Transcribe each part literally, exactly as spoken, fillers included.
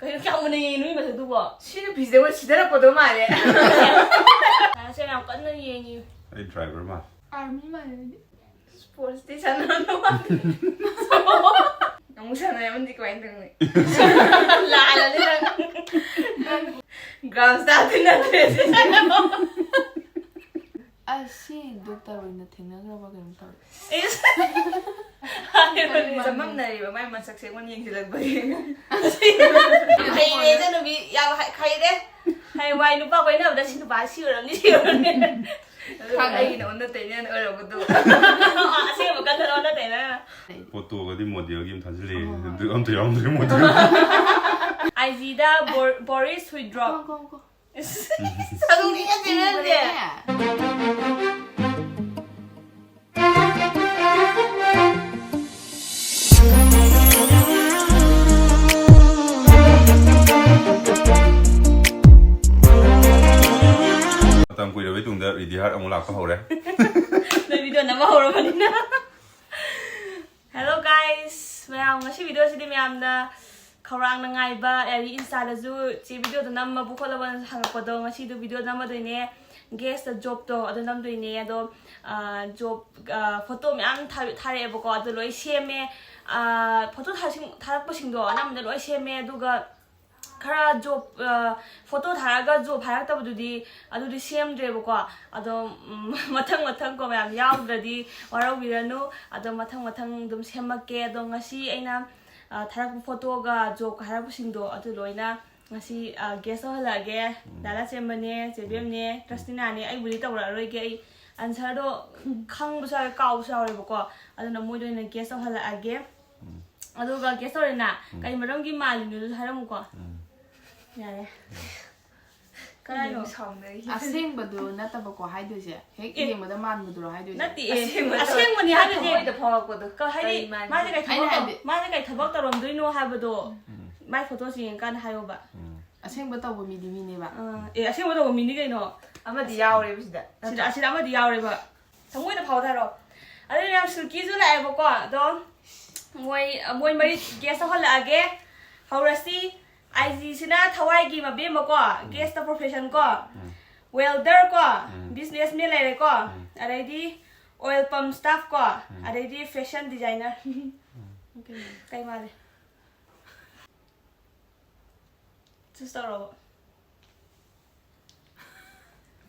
ꯀꯩꯅꯣ ꯀꯌꯥꯝ ꯃꯨꯟꯅ ꯌꯦꯡꯉꯤ ꯅꯣꯏ ꯃꯁꯛꯇꯨꯕꯣ? ꯁꯤꯅ ꯐꯤꯖꯦ ꯃꯣꯏ ꯁꯤꯗꯔꯛꯄꯗꯣ ꯃꯥꯜꯂꯦ꯫ ꯁꯦ ꯌꯥꯝ ꯀꯟꯅ ꯌꯦꯡꯉꯤ꯫ ꯑꯩ ꯗ꯭ꯔꯥꯏꯚꯔ ꯃꯥꯜꯂꯦ꯫ ꯑꯥꯔꯃꯤ ꯃꯥꯜꯂꯦ꯫ ꯁ꯭ꯄꯣꯔꯠꯁꯇꯤ ꯁꯥꯟꯅꯔꯝꯗꯧ ꯃꯥꯟꯗꯦ꯫ ꯑꯃꯨꯛ ꯁꯥꯟꯅꯔꯝꯃꯗꯤ ꯀꯃꯥꯏꯅ ꯇꯧꯅꯤ? ꯂꯥꯜꯂꯅꯤ ꯅꯪ꯫ ꯒ꯭ꯔꯥꯎꯟ ꯁ꯭ꯇꯥꯔꯗꯤ ꯅꯠꯇ꯭ꯔꯦ ꯁꯤ ꯁꯥꯟꯅꯕ꯫ ꯑꯁ, ꯁꯤ ꯗꯣꯛꯇꯔ ꯑꯣꯏꯅ ꯊꯦꯡꯅꯈ꯭ꯔꯕ ꯀꯩꯅꯣꯝ ꯇꯧꯔꯦ꯫ ꯏꯁ꯫ ꯍꯥꯏꯕꯅꯦ꯫ ꯆꯃꯝꯅꯔꯤꯕ ꯃꯥꯏ ꯃꯁꯛꯁꯦ ꯑꯩꯉꯣꯟꯗ ꯌꯦꯡꯁꯤꯜꯂꯛꯄꯒꯤ꯫ ꯍꯩꯔꯦ ꯏꯆꯟꯅꯨꯄꯤ, ꯌꯥꯝ ꯍꯩ-, ꯍꯩꯔꯦ꯫ ꯍꯌꯦꯡꯋꯥꯏ ꯅꯨꯄꯥ ꯀꯣꯏꯅꯕꯗ ꯁꯤ ꯅꯨꯄꯥ ꯁꯤ ꯑꯣꯏꯔꯝꯅꯤ, ꯁꯤ ꯑꯣꯏꯔꯝꯅꯤ꯫ ꯑꯗꯨꯒ ꯈꯪꯉꯦ꯫ ꯑꯩꯒꯤꯅ ꯑꯣꯟꯅ ꯇꯩꯅꯅ ꯑꯣꯏꯔꯝꯕꯗꯣ꯫ ꯑꯁꯦꯡꯕ ꯀꯟꯅ ꯑꯣꯟꯅ ꯇꯩꯅ꯫ ꯐꯣꯇꯣꯒꯗꯤ ꯃꯣꯗꯦꯜꯒꯤ ꯑꯃ ꯊꯥꯖꯤꯜꯂꯛꯑꯦ꯫ ꯑꯣ꯫ ꯑꯗꯨ ꯑꯝꯇ ꯌꯥꯎꯔꯝꯗ꯭ꯔꯦ ꯃꯣꯗꯦꯜ꯫ ꯑꯥꯏ ꯖꯤꯗ ꯕꯣꯔ-, ꯕꯣꯔꯤꯁ ꯍꯨꯏꯗ꯭ꯔꯣꯞ꯫ ꯀꯣ, ꯀꯣ, ꯀꯣ꯫ ꯁꯥꯗꯣꯡꯅꯤꯡꯉꯦ ꯆꯦꯅꯦꯜꯁꯦ꯫ ꯁꯤꯡꯕꯅꯦ꯫ ꯃꯇꯝ ꯀꯨꯏꯔꯕꯩ ꯇꯨꯡꯗ ꯔꯤꯗꯤ ꯍꯥꯔꯠ ꯑꯃꯨꯛ ꯂꯥꯛꯄ ꯍꯧꯔꯦ꯫ ꯅꯣꯏ ꯚꯤꯗꯤꯑꯣ ꯅꯝꯕ ꯍꯧꯔꯕꯅꯤꯅ꯫ Hello guys, ꯃꯌꯥꯝ, ꯉꯁꯤ ꯚꯤꯗꯤꯑꯣꯁꯤꯗꯤ ꯃꯌꯥꯝꯅ ꯈꯧꯔꯥꯡꯅ ꯉꯥꯏꯕ, ꯍꯥꯏꯗꯤ ꯏꯟꯁꯇꯥꯗꯁꯨ "ꯆꯦ ꯚꯤꯗꯤꯑꯣꯗꯣ ꯅꯝꯃꯕ ꯈꯣꯠꯂꯕꯅ?" ꯍꯪꯉꯛꯄꯗꯣ, ꯉꯁꯤꯗꯣ ꯚꯤꯗꯤꯑꯣ ꯅꯝꯃꯗꯣꯏꯅꯦ꯫ ꯒꯦꯁꯇ ꯖꯣꯕꯇꯣ ꯑꯗꯨ ꯅꯝꯗꯣꯏꯅꯦ꯫ ꯑꯗꯣ, ꯑ, ꯖꯣꯕ, ꯑ, ꯐꯣꯇꯣ ꯃꯌꯥꯝ ꯊꯥ-, ꯊꯥꯔꯛꯑꯦꯕꯀꯣ, ꯑꯗꯨ ꯂꯣꯏ ꯁꯦꯝꯃꯦ꯫ ꯑ, ꯐꯣꯇꯣ ꯊꯥꯔꯛꯁꯤꯡ-, ꯊꯥꯔꯛꯄꯁꯤꯡꯗꯣ ꯑꯅꯝꯕꯅ ꯂꯣꯏ ꯁꯦꯝꯃꯦ꯫ ꯑꯗꯨꯒ ꯈꯔ ꯖꯣꯕ, ꯑ, ꯐꯣꯇꯣ ꯊꯥꯔꯛꯑꯒ ꯖꯣꯕ ꯍꯥꯏꯔꯛꯇꯕꯗꯨꯗꯤ, ꯑꯗꯨꯗꯤ ꯁꯦꯝꯗ꯭ꯔꯦꯕꯀꯣ꯫ ꯑꯗꯣ, ꯎꯝ, ꯃꯊꯪ ꯃꯊꯪ ꯀꯣ ꯃꯌꯥꯝ ꯌꯥꯎꯗ꯭ꯔꯗꯤ ꯋꯥꯔꯧꯕꯤꯔꯅꯨ꯫ ꯑꯗꯣ ꯃꯊꯪ ꯃꯊꯪ ꯑꯗꯨꯝ ꯁꯦꯝꯃꯛꯀꯦ꯫ ꯑꯗꯣ ꯉꯁꯤ ꯑꯩꯅ, ꯑ, ꯊꯥꯔꯛꯄ ꯐꯣꯇꯣꯒ ꯖꯣꯕꯀ ꯍꯥꯏꯔꯛꯄꯁꯤꯡꯗꯣ ꯑꯗꯨ ꯂꯣꯏꯅ ꯉꯁꯤ, ꯑ, ꯒꯦꯁ ꯇꯧꯍꯜꯂꯛꯑꯒꯦ꯫ ꯎꯝ꯫ ꯗꯥ ꯂꯥꯆꯦꯝꯕꯅꯦ, ꯆꯦꯕꯦꯝꯅꯦ, ꯎꯝ꯫ ꯀ꯭ꯔꯁꯇꯤꯅꯥꯅꯦ꯫ ꯑꯩꯕꯨꯗꯤ ꯇꯧꯔꯛꯑꯔꯣꯏꯒꯦ꯫ ꯑꯩ ꯑꯟꯁꯔꯗꯣ ꯈꯪꯕꯁꯨ ꯌꯥꯎꯋꯦ, ꯀꯥꯎꯕꯁꯨ ꯌꯥꯎꯔꯦꯕꯀꯣ꯫ ꯑꯗꯨꯅ ꯃꯣꯏꯗ ꯑꯣꯏꯅ ꯒꯦꯁ ꯇꯧꯍꯜꯂꯛꯑꯒꯦ꯫ ꯎꯝ꯫ ꯑꯗꯨꯒ ꯒꯦꯁ ꯇꯧꯔꯦꯅ, ꯎꯝ꯫ ꯀꯩ ꯃꯔꯝꯒꯤ ꯃꯥꯜꯂꯤꯅꯣꯗꯨꯁꯨ ꯍꯥꯏꯔꯝꯃꯨꯀꯣ꯫ ꯎꯝ꯫ ꯌꯥꯔꯦ꯫ ꯎꯝ꯫ ꯀꯔꯥꯏꯅꯣ? ꯁꯥꯎꯅꯔꯤ꯫ ꯑꯁꯦꯡꯕꯗꯨ ꯅꯠꯇꯕꯀꯣ ꯍꯥꯏꯗꯣꯏꯁꯦ, ꯍꯦꯛ ꯑꯦ꯫ ꯌꯦꯡꯕꯗ ꯃꯥꯟꯕꯗꯨꯔꯣ ꯍꯥꯏꯗꯣꯏꯁꯦ? ꯅꯠꯇꯦ, ꯑꯦ꯫ ꯑꯁꯦꯡꯕ ꯑꯁꯦꯡꯕꯅꯤ ꯍꯥꯏꯗꯣꯏꯁꯦ꯫ ꯊꯃꯣꯏꯗ ꯐꯥꯎꯔꯛꯄꯗꯣ꯫ ꯀ-, ꯍꯥꯏꯗꯤ, ꯀꯔꯤ ꯃꯥꯟꯒꯦ? ꯃꯥꯁꯦ ꯀꯩ ꯊꯕꯛ ꯑꯩꯅ ꯇꯧ-, ꯍꯥꯏꯗꯤ ꯃꯥꯁꯦ ꯀꯩ ꯊꯕꯛ ꯇꯧꯔꯝꯗꯣꯏꯅꯣ ꯍꯥꯏꯕꯗꯣ, ꯎꯝ꯫ ꯃꯥꯏ ꯐꯣꯇꯣꯁꯦ ꯌꯦꯡꯉꯀꯥꯟꯗ ꯍꯥꯏꯌꯣꯕ꯫ ꯎꯝ꯫ ꯑꯁꯦꯡꯕ ꯇꯧꯕ ꯃꯤꯗꯤ ꯃꯤꯅꯦꯕ꯫ ꯑꯥ, ꯑꯦ, ꯑꯁꯦꯡꯕ ꯇꯧꯕ ꯃꯤꯅꯤ ꯀꯩꯅꯣ꯫ ꯑꯃꯗꯤ ꯌꯥꯎꯔꯦꯕ ꯁꯤꯗ, ꯁꯤꯗ, ꯅꯠꯇ꯭ꯔꯥ? ꯑꯁꯤꯗ ꯑꯃꯗꯤ ꯌꯥꯎꯔꯦꯕ꯫ ꯊꯃꯣꯏꯗ ꯐꯥꯎ ꯊꯥꯔꯣ꯫ ꯑꯗꯨ ꯃꯌꯥꯝ ꯁꯤꯜꯀꯤꯁꯨ ꯂꯥꯛꯑꯦꯕꯀꯣ꯫ ꯑꯗꯣ ꯃꯣꯏ, ꯃꯣꯏ ꯃꯔꯤ ꯒꯦꯁ ꯇꯧꯍꯜꯂꯛꯑꯒꯦ꯫ ꯍꯧꯔꯁꯤ꯫ ꯑꯥꯏ ꯖꯤꯁꯤꯅ ꯊꯋꯥꯏꯒꯤ ꯃꯕꯦꯝꯃ ꯀꯣ, ꯒꯦꯁꯇ ꯄ꯭ꯔꯣꯐꯦꯁꯟ ꯀꯣ, ꯎꯝ꯫ ꯋꯦꯜꯗꯔ ꯀꯣ, ꯎꯝ꯫ ꯕꯤꯖꯤꯅꯦꯁꯃꯦꯟ ꯂꯩꯔꯦꯀꯣ, ꯎꯝ꯫ ꯑꯗꯩꯗꯤ ꯑꯣꯏꯜ ꯄꯝ ꯁ꯭ꯇꯥꯐ ꯀꯣ, ꯎꯝ꯫ ꯑꯗꯩꯗꯤ ꯐꯦꯁꯟ ꯗꯤꯖꯥꯏꯅꯔ꯫ ꯀꯩ ꯃꯥꯜꯂꯦ? ꯆꯨꯁ ꯇꯧꯔꯣꯕ꯫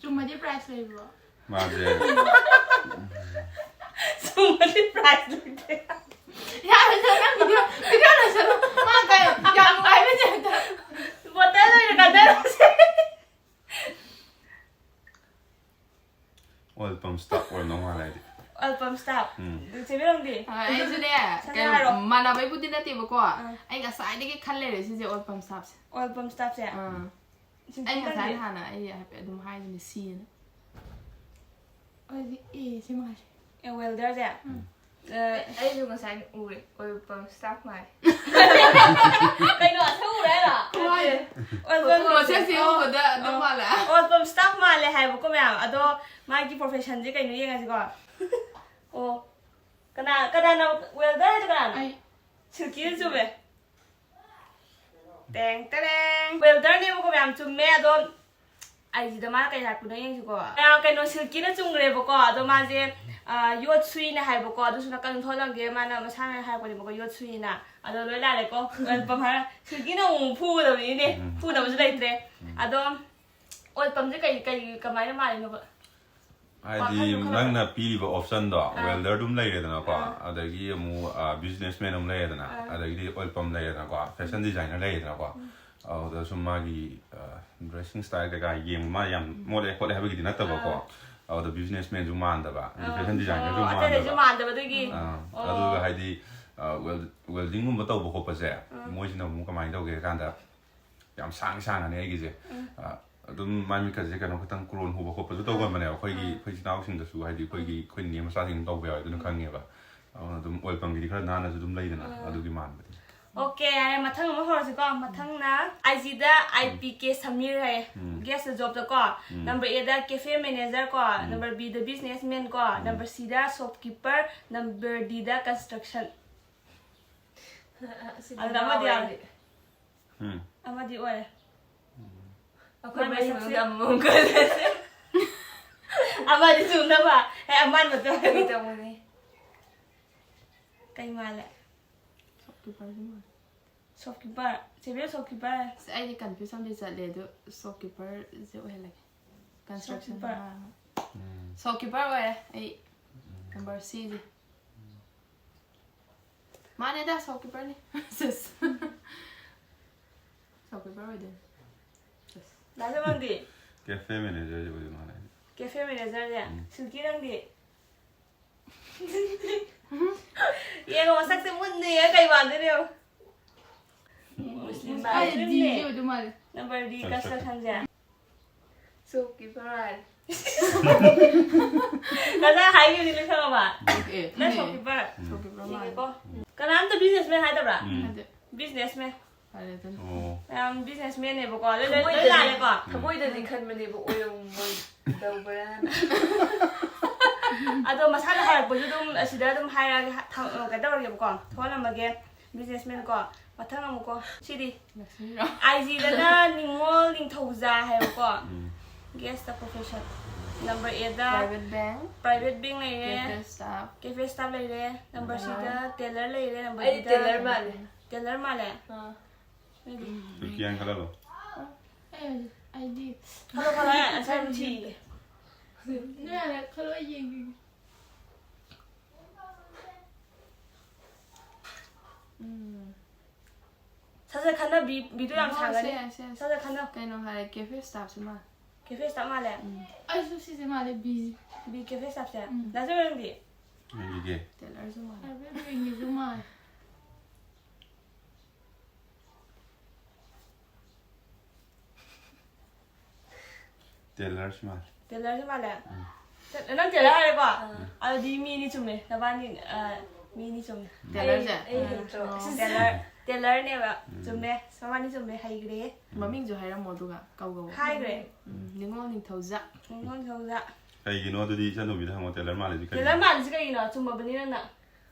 ꯆꯨꯝꯃꯗꯤ ꯄ꯭ꯔꯥꯏꯖ ꯂꯩꯕ꯭ꯔꯣ? ꯃꯥꯁꯦ꯫ ꯆꯨꯝꯃꯗꯤ ꯄ꯭ꯔꯥꯏꯖ ꯂꯩꯇꯦ꯫ ꯌꯥꯔꯦ, ꯅꯪ ꯚꯤꯗꯤꯑꯣ, ꯚꯤꯗꯤꯑꯣ ꯂꯣꯏꯁꯜꯂꯣ꯫ ꯃꯥ ꯀꯩ, ꯌꯥꯝ ꯅꯨꯡꯉꯥꯏꯕꯅꯦ ꯑꯝꯇ꯫ ꯕꯣꯇꯜ ꯑꯣꯏꯅ ꯀꯟꯗꯔꯁꯦ꯫ ꯑꯣꯏꯜ ꯄꯝ ꯁ꯭ꯇꯥꯐ ꯑꯣꯏꯔꯝꯗꯧ ꯃꯥꯜꯂꯦ ꯑꯩꯗꯤ꯫ Oil pump staff. ꯎꯝ꯫ ꯑꯗꯨ ꯆꯦ ꯃꯤꯔꯣꯡꯗꯤ? ꯍꯣꯏ, ꯑꯩꯁꯨꯅꯦ, ꯁꯠ ꯀꯩꯅꯣ, ꯍꯥꯏꯔꯣ꯫ ꯃꯥꯟꯅꯕꯩꯕꯨꯗꯤ ꯅꯠꯇꯦꯕꯀꯣ꯫ ꯑꯥ꯫ ꯑꯩ ꯉꯁꯥꯏꯗꯒꯤ ꯈꯜ ꯂꯩꯔꯦ ꯁꯤꯁꯦ, ꯑꯣꯏꯜ ꯄꯝ ꯁ꯭ꯇꯥꯐꯁꯦ꯫ ꯑꯣꯏꯜ ꯄꯝ ꯁ꯭ꯇꯥꯐꯁꯦ? ꯑꯥ꯫ ꯁꯤꯁꯦ ꯑꯩ ꯉꯁꯥꯏ ꯅꯪꯗꯤ? ꯍꯥꯟꯅ ꯑꯩ ꯍꯥꯏꯐꯦꯠ ꯑꯗꯨꯝ ꯍꯥꯏꯗꯨꯅꯦ, ꯁꯤꯑꯅ꯫ ꯑꯩꯗꯤ ꯑꯦ ꯁꯤ ꯃꯥꯜꯂꯦ꯫ ꯑꯦ, ꯋꯦꯜꯗꯔꯁꯦ? ꯎꯝ꯫ ꯑ, ꯑꯩꯁꯨ ꯉꯁꯥꯏ ꯎꯔꯦ, ꯑꯣꯏꯜ ꯄꯝ ꯁ꯭ꯇꯥꯐ ꯃꯥꯜꯂꯦ꯫ ꯀꯩꯅꯣ, ꯑꯁꯦꯡꯕ ꯎꯔꯦ ꯍꯥꯏꯔꯣ? ꯍꯣꯏ꯫ ꯑꯣꯏꯜ ꯄꯝ ꯄ꯭ꯔꯣꯁꯦꯁꯁꯦ ꯎꯕꯗ ꯑꯗꯨꯝ ꯑꯣ꯫ ꯃꯥꯜꯂꯦ꯫ ꯑꯣꯏꯜ ꯄꯝ ꯁ꯭ꯇꯥꯐ ꯃꯥꯜꯂꯦ ꯍꯥꯏꯕꯀꯣ ꯃꯌꯥꯝ꯫ ꯑꯗꯣ ꯃꯥꯒꯤ ꯄ꯭ꯔꯣꯐꯦꯁꯟꯁꯦ ꯀꯩꯅꯣ ꯌꯦꯡꯉꯁꯤꯀꯣ꯫ ꯑꯣ꯫ ꯀꯅꯥ, ꯀꯅꯥꯅ ꯋꯦꯜꯗꯔ ꯍꯥꯏꯗꯣ ꯀꯅꯥꯅꯣ? ꯑꯩ꯫ ꯁꯤꯜꯀꯤꯅ ꯆꯨꯝꯃꯦ꯫ ꯇꯦꯡ ꯇꯦꯔꯦꯡ꯫ ꯋꯦꯜꯗꯔꯅꯦꯕꯀꯣ ꯃꯌꯥꯝ, ꯆꯨꯝꯃꯦ꯫ ꯑꯗꯣ ꯑꯥꯏ ꯖꯤꯗ ꯃꯥꯅ ꯀꯩ ꯍꯥꯏꯔꯛꯄꯅꯣ ꯌꯦꯡꯁꯤꯀꯣ꯫ ꯃꯌꯥꯝ ꯀꯩꯅꯣ ꯁꯤꯜꯀꯤꯅ ꯆꯨꯝꯈ꯭ꯔꯦꯕꯀꯣ꯫ ꯑꯗꯣ ꯃꯥꯁꯦ, ꯑ, ꯌꯣꯠ ꯁꯨꯏꯅꯦ ꯍꯥꯏꯕꯀꯣ꯫ ꯑꯗꯨꯁꯨ ꯅꯥꯀꯟ ꯊꯣꯛꯍꯜꯂꯝꯒꯦ꯫ ꯃꯥꯅ ꯃꯁꯥꯅ ꯍꯥꯏꯔꯛꯄꯅꯦꯕꯀꯣ, ꯌꯣꯠ ꯁꯨꯏꯅ꯫ ꯑꯗꯣ ꯂꯣꯏ ꯂꯥꯜꯂꯦꯀꯣ꯫ ꯋꯦꯜ ꯄꯝ ꯍꯥꯏꯔ ꯁꯤꯜꯀꯤꯅ ꯑꯃꯨꯛ ꯐꯨꯒꯗꯕꯅꯤꯅꯦ꯫ ꯎꯝ꯫ ꯐꯨꯅꯕꯁꯨ ꯂꯩꯇ꯭ꯔꯦ꯫ ꯎꯝ꯫ ꯑꯗꯣ ꯑꯣꯏꯜ ꯄꯝꯁꯦ ꯀꯩ, ꯀꯩ, ꯀꯃꯥꯏꯅ ꯃꯥꯜꯂꯤꯅꯣꯕ? ꯍꯥꯏꯗꯤ ꯋꯥꯈꯜꯗꯣ ꯈꯔ ꯅꯪꯅ ꯄꯤꯔꯤꯕ ꯑꯣꯞꯁꯟꯗꯣ, ꯑꯥ꯫ ꯋꯦꯜꯗꯔ ꯑꯗꯨꯝ ꯂꯩꯔꯦꯗꯅꯀꯣ, ꯑꯥ꯫ ꯑꯗꯒꯤ ꯑꯃꯨꯛ, ꯑ, ꯕꯤꯖꯤꯅꯦꯁꯃꯦꯟ ꯑꯃ ꯂꯩꯔꯦꯗꯅ, ꯑꯥ꯫ ꯑꯗꯒꯤꯗꯤ ꯑꯣꯏꯜ ꯄꯝ ꯂꯩꯔꯦꯗꯅꯀꯣ, ꯐꯦꯁꯟ ꯗꯤꯖꯥꯏꯅꯔ ꯂꯩꯔꯦꯗꯅꯀꯣ, ꯎꯝ꯫ ꯑꯗꯨꯗ ꯁꯨꯝ ꯃꯥꯒꯤ, ꯑ, ꯗ꯭ꯔꯦꯁꯤꯡ ꯁ꯭ꯇꯥꯏꯜ ꯀꯩꯀꯥ ꯌꯦꯡꯕ, ꯃꯥ ꯌꯥꯝ ꯃꯣꯠꯂꯦ ꯈꯣꯠꯂꯦ ꯍꯥꯏꯕꯒꯤꯗꯤ ꯅꯠꯇꯕꯀꯣ, ꯑꯥ꯫ ꯑꯗꯨꯗ ꯕꯤꯖꯤꯅꯦꯁꯃꯦꯟꯁꯨ ꯃꯥꯟꯗꯕ, ꯑꯗꯩ ꯑꯥ꯫ ꯐꯦꯁꯟ ꯗꯤꯖꯥꯏꯅꯔꯁꯨ ꯑꯣ, ꯑꯇꯩꯗꯁꯨ ꯃꯥꯟꯗꯕ꯫ ꯃꯥꯟꯗꯕ ꯑꯗꯨꯒꯤ? ꯑꯥ, ꯑꯣ꯫ ꯑꯗꯨꯒ ꯍꯥꯏꯗꯤ, ꯑ, ꯋꯦꯜ-, ꯋꯦꯜꯗꯤꯡꯒꯨꯝꯕ ꯇꯧꯕ ꯈꯣꯠꯄꯁꯦ, ꯑꯥ꯫ ꯃꯣꯏꯁꯤꯅ ꯑꯃꯨꯛ ꯀꯃꯥꯏꯅ ꯇꯧꯒꯦ ꯍꯥꯏ ꯀꯥꯟꯗ, ꯌꯥꯝ ꯁꯥꯡ ꯁꯥꯡꯉꯅꯤ ꯑꯩꯒꯤꯁꯦ꯫ ꯎꯝ꯫ ꯑ, ꯑꯗꯨꯝ ꯃꯥꯏ ꯃꯤꯠꯀꯁꯦ ꯀꯩꯅꯣ ꯈꯤꯇꯪ ꯀ꯭ꯔꯣꯟ ꯍꯨꯕ ꯈꯣꯠꯄꯁꯨ ꯇꯧꯒꯟꯕꯅꯦꯕ꯫ ꯑꯩꯈꯣꯏꯒꯤ, ꯎꯝ꯫ ꯑꯩꯈꯣꯏ ꯏꯆꯤꯟ ꯏꯅꯥꯎꯁꯤꯡꯗꯁꯨ, ꯍꯥꯏꯗꯤ ꯑꯩꯈꯣꯏꯒꯤ, ꯎꯝ꯫ ꯑꯩꯈꯣꯏ ꯅꯦ ꯃꯆꯥꯁꯤꯡ ꯇꯧꯕ ꯌꯥꯎꯋꯦ, ꯑꯗꯨꯅ ꯎꯝ꯫ ꯈꯪꯉꯦꯕ꯫ ꯑꯗꯨꯅ ꯑꯗꯨꯝ ꯑꯣꯏꯜ ꯄꯝꯒꯤꯗꯤ ꯈꯔ ꯅꯥꯟꯅꯁꯨ ꯑꯗꯨꯝ ꯂꯩꯗꯅ, ꯎꯝ꯫ ꯑꯗꯨꯒꯤ ꯃꯥꯟꯕꯗꯤ꯫ ꯑꯣꯀꯦ, ꯌꯥꯔꯦ, ꯃꯊꯪ ꯑꯃ ꯍꯧꯔꯁꯤꯀꯣ꯫ ꯃꯊꯪꯅ ꯑꯥꯏ ꯖꯤꯗ ꯑꯥꯏ ꯄꯤ ꯀꯦ ꯁꯃꯤꯔ ꯍꯥꯏꯌꯦ꯫ ꯎꯝ꯫ ꯒꯦꯁꯇ ꯖꯣꯕꯇꯀꯣ꯫ ꯎꯝ꯫ ꯅꯝꯕꯔ ꯑꯦꯗ ꯀꯦꯐꯦ ꯃꯦꯅꯦꯖꯔ ꯀꯣ꯫ ꯎꯝ꯫ ꯅꯝꯕꯔ ꯕꯤꯗ ꯕꯤꯖꯤꯅꯦꯁꯃꯦꯟ ꯀꯣ꯫ ꯎꯝ꯫ ꯅꯝꯕꯔ ꯁꯤꯗ ꯁꯣꯞꯀꯤꯄꯔ꯫ Number ꯗꯤꯗ construction. ꯑꯁꯤꯗꯤ ꯑꯗꯨꯗ ꯑꯃꯗꯤ ꯉꯥꯎꯔꯦ ꯌꯥꯎꯔꯦ꯫ ꯑꯩꯗꯤ꯫ ꯎꯝ꯫ ꯑꯃꯗꯤ ꯑꯣꯏꯔꯦ꯫ ꯑꯩꯈꯣꯏ ꯃꯔꯤ ꯃꯅꯨꯡꯗ ꯑꯃꯃꯝ ꯈꯜꯂꯁꯦ꯫ ꯑꯃꯗꯤ ꯆꯨꯝꯅꯕ꯫ ꯑꯦ, ꯑꯃꯥꯟꯕꯗꯣ꯫ ꯀꯔꯤ ꯇꯧꯕꯅꯤ? ꯀꯩ ꯃꯥꯜꯂꯦ? ꯁꯣꯞꯀꯤꯄꯔꯁꯨ ꯃꯥꯜꯂꯦ꯫ ꯁꯣꯞꯀꯤꯄꯔ꯫ ꯆꯦꯕꯦꯜ ꯁꯣꯞꯀꯤꯄꯔ꯫ ꯑꯁ, ꯑꯩꯗꯤ ꯀꯟꯐ꯭ꯌꯨꯁ ꯑꯃꯗꯤ ꯆꯠꯂꯦ ꯑꯗꯨ ꯁꯣꯞꯀꯤꯄꯔꯁꯦ ꯑꯣꯏꯍꯜꯂꯒꯦ꯫ ꯀꯟꯁꯇ꯭ꯔꯛꯁꯟ ꯁꯣꯞꯀꯤꯄꯔ꯫ ꯁꯣꯞꯀꯤꯄꯔ ꯑꯣꯏꯔꯦ ꯑꯩ꯫ ꯅꯝꯕꯔ ꯁꯤꯁꯦ꯫ ꯃꯥꯅꯦꯗ, ꯁꯣꯞꯀꯤꯄꯔꯅꯤ꯫ ꯁꯣꯞꯀꯤꯄꯔ ꯑꯣꯏꯗꯣꯏꯅꯤ꯫ ꯗꯥ ꯖꯃꯪꯗꯤ? ꯀꯦꯐꯦ ꯃꯦꯅꯦꯖꯔꯁꯦ ꯑꯣꯏꯗꯣꯏ ꯃꯥꯜꯂꯦ꯫ ꯀꯦꯐꯦ ꯃꯦꯅꯦꯖꯔꯁꯦ꯫ ꯎꯝ꯫ ꯁꯤꯜꯀꯤ ꯅꯪꯗꯤ? ꯌꯦꯡꯉꯣ, ꯃꯁꯛꯁꯦ ꯃꯨꯟꯅ ꯌꯦꯡꯉ ꯀꯩ ꯃꯥꯟꯗꯣꯏꯅꯣ ꯌꯦꯡꯉꯣ꯫ ꯃꯨꯁꯂꯤꯝ ꯑꯩ ꯃꯥꯜꯂꯦ꯫ ꯗꯤꯁꯦ ꯑꯣꯏꯗꯣꯏ ꯃꯥꯜꯂꯦ꯫ Number D ꯀꯟꯁꯇ꯭ꯔꯛꯁꯟꯁꯦ꯫ ꯁꯣꯞꯀꯤꯄꯔ꯫ ꯅꯪ ꯍꯥꯏꯈꯤꯕꯅꯤ ꯂꯣꯏ ꯈꯪꯉꯕ? ꯑꯦ, ꯅꯪ ꯈꯪꯉꯦ꯫ ꯁꯣꯞꯀꯤꯄꯔ꯫ ꯁꯣꯞꯀꯤꯄꯔ ꯃꯥꯜꯂꯦ꯫ ꯌꯦꯡꯒꯦꯀꯣ꯫ ꯀꯅꯥꯝꯇ ꯕꯤꯖꯤꯅꯦꯁꯃꯦꯟ ꯍꯥꯏꯗꯕ꯭ꯔꯥ? ꯎꯝ꯫ ꯍꯥꯏꯗꯤ, ꯕꯤꯖꯤꯅꯦꯁꯃꯦꯟ꯫ ꯐꯔꯦ ꯑꯗꯨꯅ꯫ ꯑꯣ꯫ ꯃꯌꯥꯝ ꯕꯤꯖꯤꯅꯦꯁꯃꯦꯟꯅꯦꯕꯀꯣ꯫ ꯂꯣꯏ, ꯂꯣꯏ, ꯂꯣꯏ ꯂꯥꯜꯂꯦꯀꯣ꯫ ꯊꯃꯣꯏꯗꯗꯤ ꯈꯟꯕꯅꯦꯕ ꯑꯣꯏꯔꯝꯃꯣꯏꯗꯧꯕ꯭ꯔꯥꯅ꯫ ꯑꯗꯣ ꯃꯁꯥꯅ ꯍꯥꯏꯔꯛꯄꯁꯨ ꯑꯗꯨꯝ ꯑꯁꯤꯗ ꯑꯗꯨꯝ ꯍꯥꯏꯔꯛꯑꯒꯦ, ꯍ-, ꯊ-, ꯀꯩꯅꯣ ꯇꯧꯔꯒꯦꯕꯀꯣ꯫ ꯊꯣꯛꯍꯜꯂꯝꯃꯒꯦ꯫ ꯕꯤꯖꯤꯅꯦꯁꯃꯦꯟ ꯀꯣ꯫ ꯃꯊꯪ ꯑꯃꯨꯛꯀꯣ꯫ ꯁꯤꯗꯤ꯫ ꯂꯛꯁꯃꯤꯔꯣ? ꯑꯥꯏ ꯖꯤꯗꯅ ꯅꯤꯉꯣꯜ ꯅꯤꯡꯊꯧꯖꯥ ꯍꯥꯏꯕꯀꯣ꯫ ꯎꯝ꯫ Guess the profession꯫ ꯅꯝꯕꯔ ꯑꯦꯗ Private bank, private bank ꯂꯩꯔꯦ꯫ cafe staff, ꯀꯦꯐꯦ ꯁ꯭ꯇꯥꯐ ꯂꯩꯔꯦ꯫ ꯅꯝꯕꯔ ꯁꯤꯗ ꯇꯦꯂꯔ ꯂꯩꯔꯦ꯫ ꯅꯝꯕꯔ ꯑꯩꯗꯤ ꯗꯤꯗ ꯇꯦꯂꯔ ꯃꯥꯜꯂꯦ꯫ ꯇꯦꯂꯔ ꯃꯥꯜꯂꯦ꯫ ꯑꯥ꯫ ꯅꯣꯏꯗꯤ? ꯄꯤꯀꯤ ꯍꯥꯏꯅ ꯈꯜꯂꯣ꯫ ꯑꯩ ꯍꯧꯖꯤꯛ ꯑꯩꯗꯤ ꯈꯜꯂꯣ, ꯈꯜꯂꯣ, ꯑꯩ ꯑꯟꯁꯔ ꯑꯗꯨꯝ ꯊꯤꯒꯦ꯫ ꯅꯣꯏ ꯍꯥꯟꯅ ꯈꯜꯂꯣ, ꯑꯩ ꯌꯦꯡꯈꯤꯒꯦ꯫ ꯎꯝ꯫ ꯁꯠ ꯁꯠ ꯈꯟꯅꯕꯤ, ꯚꯤꯗꯤꯑꯣ ꯌꯥꯝ ꯑꯣ, ꯁꯥꯡꯒꯅꯤ꯫ ꯁꯦ, ꯁꯦ, ꯁꯦ꯫ ꯁꯠ ꯁꯠ ꯈꯟꯅꯧ꯫ ꯀꯩꯅꯣ ꯍꯥꯏꯔꯦ, ꯀꯦꯐꯦ ꯁ꯭ꯇꯥꯐꯁꯦ ꯃꯥꯜꯂꯦ꯫ ꯀꯦꯐꯦ ꯁ꯭ꯇꯥꯐ ꯃꯥꯜꯂꯦ꯫ ꯎꯝ꯫ ꯑꯩꯁꯨ ꯁꯤꯁꯦ ꯃꯥꯜꯂꯦ, ꯕꯤꯁꯦ꯫ B cafe ꯁ꯭ꯇꯥꯐꯁꯦ꯫ ꯎꯝ꯫ ꯗꯥ ꯖꯣꯏꯔꯪꯗꯤ? ꯑꯩꯒꯤꯗꯤ ꯇꯦꯂꯔꯁꯨ ꯃꯥꯜꯂꯦ꯫ ꯍꯥꯏꯐꯦꯠ ꯌꯦꯡꯒꯦꯁꯨ ꯃꯥꯜꯂꯦ꯫ ꯇꯦꯂꯔꯁꯨ ꯃꯥꯜꯂꯦ꯫ ꯇꯦꯂꯔꯁꯨ ꯃꯥꯜꯂꯦ꯫ ꯎꯝ꯫ ꯇꯦ-, ꯅꯪ ꯇꯦꯂꯔ ꯍꯥꯏꯔꯦꯀꯣ? ꯑꯗꯨꯗꯤ ꯃꯤ ꯑꯅꯤ ꯆꯨꯝꯃꯦ꯫ ꯅꯕꯥꯅꯤ, ꯑ, ꯃꯤ ꯑꯅꯤ ꯆꯨꯝꯃꯦ꯫ ꯇꯦꯂꯔꯁꯦ? ꯑꯩ ꯍꯩꯇ꯭ꯔꯣ? ꯑꯣ꯫ ꯇꯦꯂꯔ, ꯇꯦꯂꯔꯅꯦꯕ꯫ ꯎꯝ꯫ ꯆꯨꯝꯃꯦ꯫ ꯅꯕꯥꯅꯤ ꯆꯨꯝꯃꯦ꯫ ꯍꯩꯈ꯭ꯔꯦ꯫ ꯃꯃꯤꯡꯁꯨ ꯍꯥꯏꯔꯝꯃꯣ ꯑꯗꯨꯒ ꯀꯧ ꯀꯧ꯫ ꯍꯥꯏꯈ꯭ꯔꯦ꯫ ꯎꯝ, ꯅꯤꯉꯣꯜ ꯅꯤꯡꯊꯧꯖꯥ꯫ ꯅꯤꯉꯣꯜ ꯅꯤꯡꯊꯧꯖꯥ꯫ ꯀꯩꯒꯤꯅꯣ ꯑꯗꯨꯗꯤ ꯏꯆꯟ ꯇꯣꯝꯕꯤꯗ ꯍꯪꯉꯣ, ꯇꯦꯂꯔ ꯃꯥꯜꯂꯤꯁꯤ ꯀꯩꯒꯤꯅꯣ? ꯇꯦꯂꯔ ꯃꯥꯜꯂꯤꯁꯤ ꯀꯩꯒꯤꯅꯣ? ꯆꯨꯝꯃꯕꯅꯤ ꯅꯪꯅ꯫